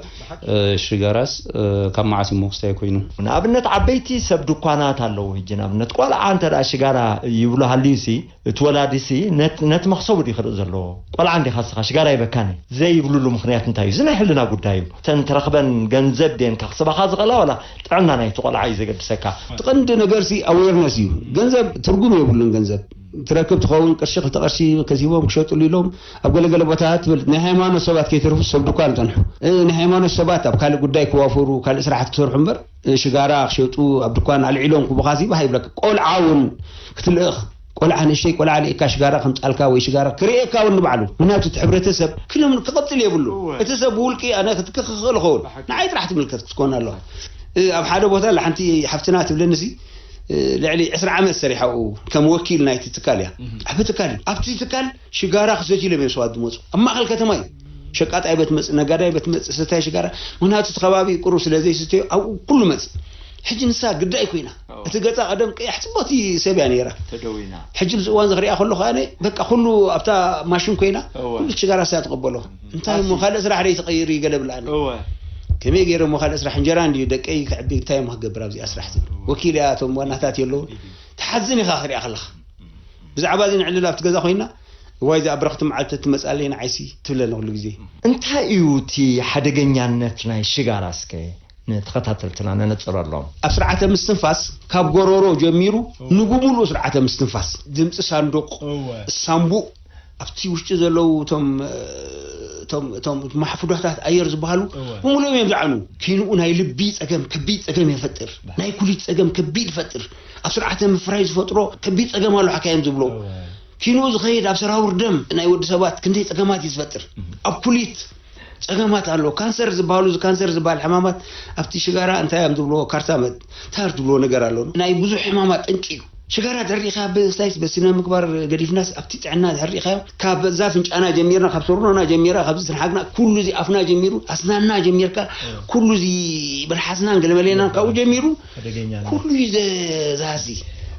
ሽጋራስ ካብ መዓስ እዩ ክስታይ ኮይኑ ንኣብነት ዓበይቲ ሰብ ድኳናት ኣለዉ ሕጂ ንኣብነት ቆልዓ እንተ ሽጋራ ይብሉ ሃልዩ ሲ እቲ ወላዲ ሲ ነቲ መክሰቡ ድዩ ክርኢ ዘለዎ ቆልዓ እንዲኻ ስኻ ሽጋራ ይበካኒ ዘይብሉሉ ምክንያት እንታይ እዩ እዚ ናይ ሕልና ጉዳይ እዩ እተን ትረኽበን ገንዘብ ድየን ከኽስባኻ ዝኽእላ ዋላ ጥዕና ናይቲ ቆልዓ እዩ ዘገድሰካ እቲ ቀንዲ ነገር ሲ ኣዌርነስ እዩ ገንዘብ ትርጉም የብሉን ገንዘብ ትረክብ ትኸውን ቅርሺ ክልተ ቅርሺ ከሲቦም ክሸጥሉ ኢሎም ኣብ ገለገለ ቦታታት ትብል ናይ ሃይማኖት ሰባት ከይተርፉ ሰብ ድኳን ይጸንሑ ናይ ሃይማኖት ሰባት ኣብ ካልእ ጉዳይ ክዋፈሩ ካልእ ስራሕቲ ክሰርሑ እምበር ሽጋራ ክሸጡ ኣብ ድኳን ኣልዒሎም ክቡኻሲ ባህ ይብለካ ቆልዓ እውን ክትልእኽ ቆልዓ ንእሽተይ ቆልዓ ልእካ ሽጋራ ከምጻልካ ወይ ሽጋራ ክርእየካ እውን ንባዕሉ ምክንያቱ እቲ ሕብረተሰብ ክልም ክቐጽል የብሉ እቲ ሰብ ብውልቂ ኣነ ክትክኽ ክኽእል ኸውን ንዓይ ጥራሕ ትምልከት ክትኮን ኣለዋ ኣብ ሓደ ቦታ ሓንቲ ሓፍትና ትብለንሲ ልዕሊ ዕስራ ዓመት ሰሪሓ ኣብኡ ከም ወኪል ናይቲ ትካል እያ። ዓቢ ትካል እዩ። ኣብቲ ትካል ሽጋራ ክሰትዩ ኢሎም እዮም ሰባት ዝመፁ። ኣብ ማእኸል ከተማ እዩ። ሸቃጣይ በት መፅእ፣ ነጋዳይ በት መፅእ፣ ሰታይ ሽጋራ። ምክንያቱ እቲ ከባቢ ቁሩብ ስለ ዘይስተዮ ኣብኡ ኩሉ መፅእ። ሕጂ ንሳ ግዳይ ኮይና። እቲ ገፃ ቀደም ቀያሕ ፅብቕቲ ሰብ እያ ነይራ። ሕጂ ኣብዚ እዋን እዚ ክሪኣ ከለኹ ኣነ በቃ ኩሉ ኣብታ ማሽን ኮይና ኩሉ ሽጋራ እሳ ትቕበሎ። እንታይ እሞ ካልእ ስራሕ ደይ ትቐይር እዩ ገለ ብላኒ። ከመይ ገይረ እሞ ካልእ ስራሕ እንጀራ እንድዩ ደቀይ ክዕቢ እንታይ እሞ ክገብር ኣብዚኣ ስራሕ ትብል። ወኪል እያ እቶም ዋናታት የለውን። ትሓዝን ኢኻ ክሪኣ ከለኻ ብዛዕባ እዚ ንዕልል ኣብቲ ገዛ ኮይና እዋይ እዛ ኣብ በረኽቲ መዓልቲ ትመፅኣለይ ንዓይሲ ትብለኒ ኩሉ ግዜ እንታይ እዩ እቲ ሓደገኛነት ናይ ሽጋራ እስከ ንተኸታተልትና ነነፅረሎም ኣብ ስርዓተ ምስትንፋስ ካብ ጎሮሮ ጀሚሩ ንብሙሉኡ ስርዓተ ምስትንፋስ ድምፂ ሳንዱቕ ሳምቡእ ኣብቲ ውሽጢ ዘለዉ እቶም እቶም ማሕፉዳታት ኣየር ዝበሃሉ ብምሉኦም እዮም ዝዓኑ። ኪንኡ ናይ ልቢ ጸገም ከቢድ ጸገም የፈጥር። ናይ ኩሊት ጸገም ከቢድ ይፈጥር። ኣብ ስርዓተ ምፍራይ ዝፈጥሮ ከቢድ ጸገም ኣሎ ሓካይም ዝብሎ። ኪንኡ ዝኸይድ ኣብ ሰራውር ደም ናይ ወዲ ሰባት ክንደይ ጸገማት እዩ ዝፈጥር። ኣብ ኩሊት ጸገማት ኣሎ። ካንሰር ዝበሃሉ እዚ ካንሰር ዝበሃል ሕማማት ኣብቲ ሽጋራ እንታይ እዮም ዝብልዎ ካርሳ መ እንታይ ዝብልዎ ነገር ኣሎ። ናይ ብዙሕ ሕማማት ጠንቂ እዩ። ሽጋራ ድሕር ሪኢኻዮ ብስታይስ በስነ ምግባር ገዲፍናስ ኣብቲ ጥዕና ድሕር ሪኢኻዮ ካብ እዛ ፍንጫና ጀሚርና ካብ ሰርኖና ጀሚራ ካብዚ ትንሓግና ኩሉ እዚ ኣፍና ጀሚሩ ኣስናና ጀሚርካ ኩሉ እዚ መልሓስናን ገለመሌናን ካብኡ ጀሚሩ ኩሉ እዩ ዘዛዚ።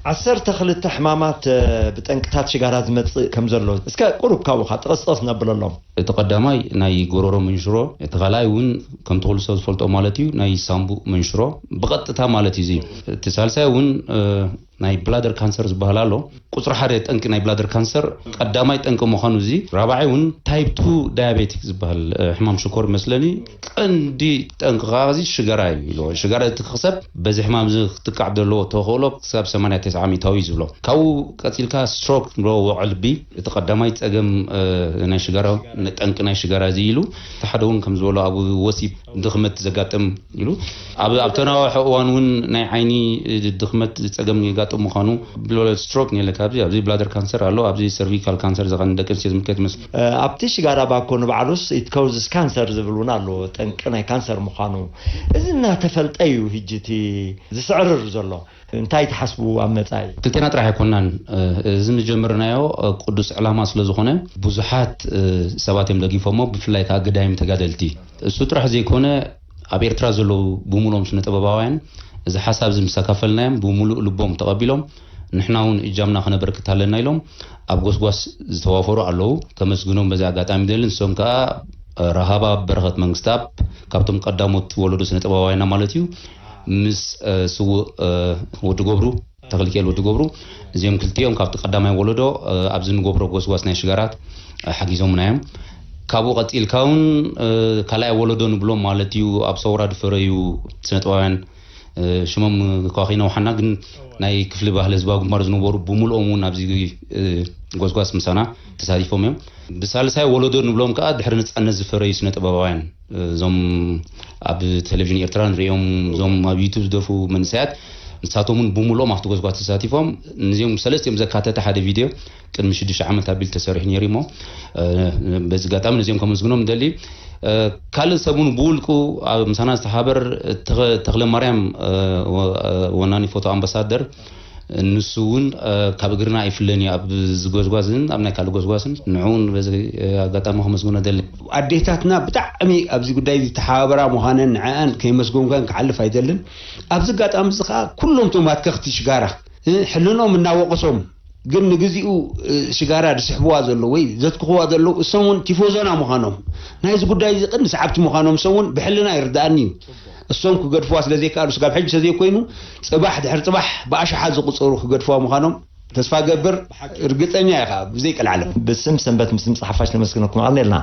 ዓሰርተ ክልተ ሕማማት ብጠንቅታት ሽጋራ ዝመፅእ ከም ዘሎ እስከ ቁሩብ ካብኡ ጥቕስጥቕስ ነብለሎም። እቲ ቀዳማይ ናይ ጎሮሮ መንሽሮ፣ እቲ ካልኣይ እውን ከምቲ ኩሉ ሰብ ዝፈልጦ ማለት እዩ ናይ ሳምቡእ መንሽሮ ብቐጥታ ማለት እዩ። እቲ ሳልሳይ እውን ናይ ብላደር ካንሰር ዝበሃል ኣሎ። ቁፅሪ ሓደ ጠንቂ ናይ ብላደር ካንሰር ቀዳማይ ጠንቂ ምዃኑ እዚ ራብዓይ እውን ታይፕ ቱ ዳያቤቲክ ዝበሃል ሕማም ሽኮር መስለኒ ቀንዲ ጠንቂ ከዓ እዚ ሽጋራ እዩ ኢልዎ። ሽጋራ እቲ ክሰብ በዚ ሕማም እዚ ክትቃዕ ዘለዎ ተኽእሎ ክሳብ ሰማንያ ተስዓ ሚእታዊ እዩ ዝብሎ። ካብኡ ቀፂልካ ስትሮክ ንብሎ ወቕዒ ልቢ እቲ ቀዳማይ ፀገም ናይ ሽጋራ ጠንቂ ናይ ሽጋራ እዚ ኢሉ እቲ ሓደ እውን ከም ዝበሎ ኣብ ወሲብ ድኽመት ዘጋጥም ኢሉ ኣብ ኣብተናዋሒ እዋን እውን ናይ ዓይኒ ድኽመት ፀገም ምዃኑ ብሎለ ስትሮክ ንለ ካብዚ ኣብዚ ብላደር ካንሰር ኣሎ ኣብዚ ሰርቪካል ካንሰር ዘቐን ደቂ ኣንስትዮ ዝምልከት ይመስል ኣብቲ ሽጋራ ባኮ ንባዕሉስ it causes cancer ዝብል እውን ኣሎ ጠንቂ ናይ ካንሰር ምዃኑ እዚ እናተፈልጠ እዩ ህጂ እቲ ዝስዕርር ዘሎ እንታይ ትሓስቡ ኣብ መጻኢ ክልቴና ጥራሕ ኣይኮናን እዚ ንጀምርናዮ ቅዱስ ዕላማ ስለ ዝኾነ ብዙሓት ሰባት እዮም ደጊፎሞ ብፍላይ ከዓ ግዳይም ተጋደልቲ እሱ ጥራሕ ዘይኮነ ኣብ ኤርትራ ዘለዉ ብምሎም ስነ ጥበባውያን እዚ ሓሳብ እዚ ምስ ኣካፈልናዮም ብምሉእ ልቦም ተቐቢሎም ንሕና እውን እጃምና ከነበርክት ኣለና ኢሎም ኣብ ጎስጓስ ዝተዋፈሩ ኣለዉ ከመስግኖም በዚ ኣጋጣሚ ደሊ ንሶም ከዓ ረሃባ በረኸት መንግስታብ ካብቶም ቀዳሞት ወለዶ ስነ ጥበባውያንና ማለት እዩ ምስ ስውእ ወዲ ገብሩ ተኽልኪኤል ወዲ ገብሩ እዚኦም ክልቲኦም ካብቲ ቀዳማይ ወለዶ ኣብዚ ንገብሮ ጎስጓስ ናይ ሽጋራት ሓጊዞምና እዮም ካብኡ ቀፂልካ እውን ካልኣይ ወለዶ ንብሎም ማለት እዩ ኣብ ሰውራ ድፈረዩ ስነጥባውያን ሽሞም ከዋኺና ውሓና ግን ናይ ክፍሊ ባህሊ ህዝባዊ ግንባር ዝነበሩ ብምልኦም እውን ኣብዚ ጎስጓስ ምሳና ተሳቲፎም እዮም ብሳልሳይ ወለዶ ንብሎም ከዓ ድሕሪ ነፃነት ዝፈረዩ ስነ ጥበባውያን እዞም ኣብ ቴሌቪዥን ኤርትራ ንሪኦም እዞም ኣብ ዩቱብ ዝደፉ መንእሰያት ንሳቶም እውን ብምልኦም ኣብቲ ጎስጓስ ተሳቲፎም ነዚኦም ሰለስቲኦም ዘካተተ ሓደ ቪድዮ ቅድሚ ሽዱሽተ ዓመት ኣቢል ተሰሪሑ ነይሩ እሞ በዚ ኣጋጣሚ ነዚኦም ከመስግኖም ንደሊ ካልእ ሰብ እውን ብውልቁ ኣብ ምሳና ዝተሓበር ተኽለ ማርያም ወናኒ ፎቶ ኣምባሳደር ንሱ እውን ካብ እግርና ኣይፍለን እዩ ኣብ ዝጎዝጓዝን ኣብ ናይ ካልእ ጎዝጓዝን ንዕውን በዚ ኣጋጣሚ ከመስግኖ ደሊ ኣዴታትና ብጣዕሚ ኣብዚ ጉዳይ ዝተሓባበራ ምዃነን ንዕአን ከይመስገንኳን ክሓልፍ ኣይደልን ኣብዚ ኣጋጣሚ እዚ ከዓ ኩሎም ቶም ኣትከኽቲ ሽጋራ ሕልኖም እናወቀሶም ግን ንግዚኡ ሽጋራ ዝስሕብዋ ዘሎ ወይ ዘትክኽዋ ዘለዉ እሶም እውን ቲፎዞና ምዃኖም ናይዚ ጉዳይ እዚ ቅድሚ ሰዓብቲ ምዃኖም እሶም እውን ብሕልና ይርድኣኒ እዩ እሶም ክገድፍዋ ስለ ዘይከኣሉ ስጋብ ሕጂ ተዘይኮይኑ ፅባሕ ድሕሪ ፅባሕ ብኣሽሓት ዝቁፀሩ ክገድፍዋ ምዃኖም ተስፋ ገብር ርግፀኛ ኢኻ ብዘይ ቀልዓለም ብስም ሰንበት ምስም ፀሓፋሽ ነመስግነኩም ኣቕኒልና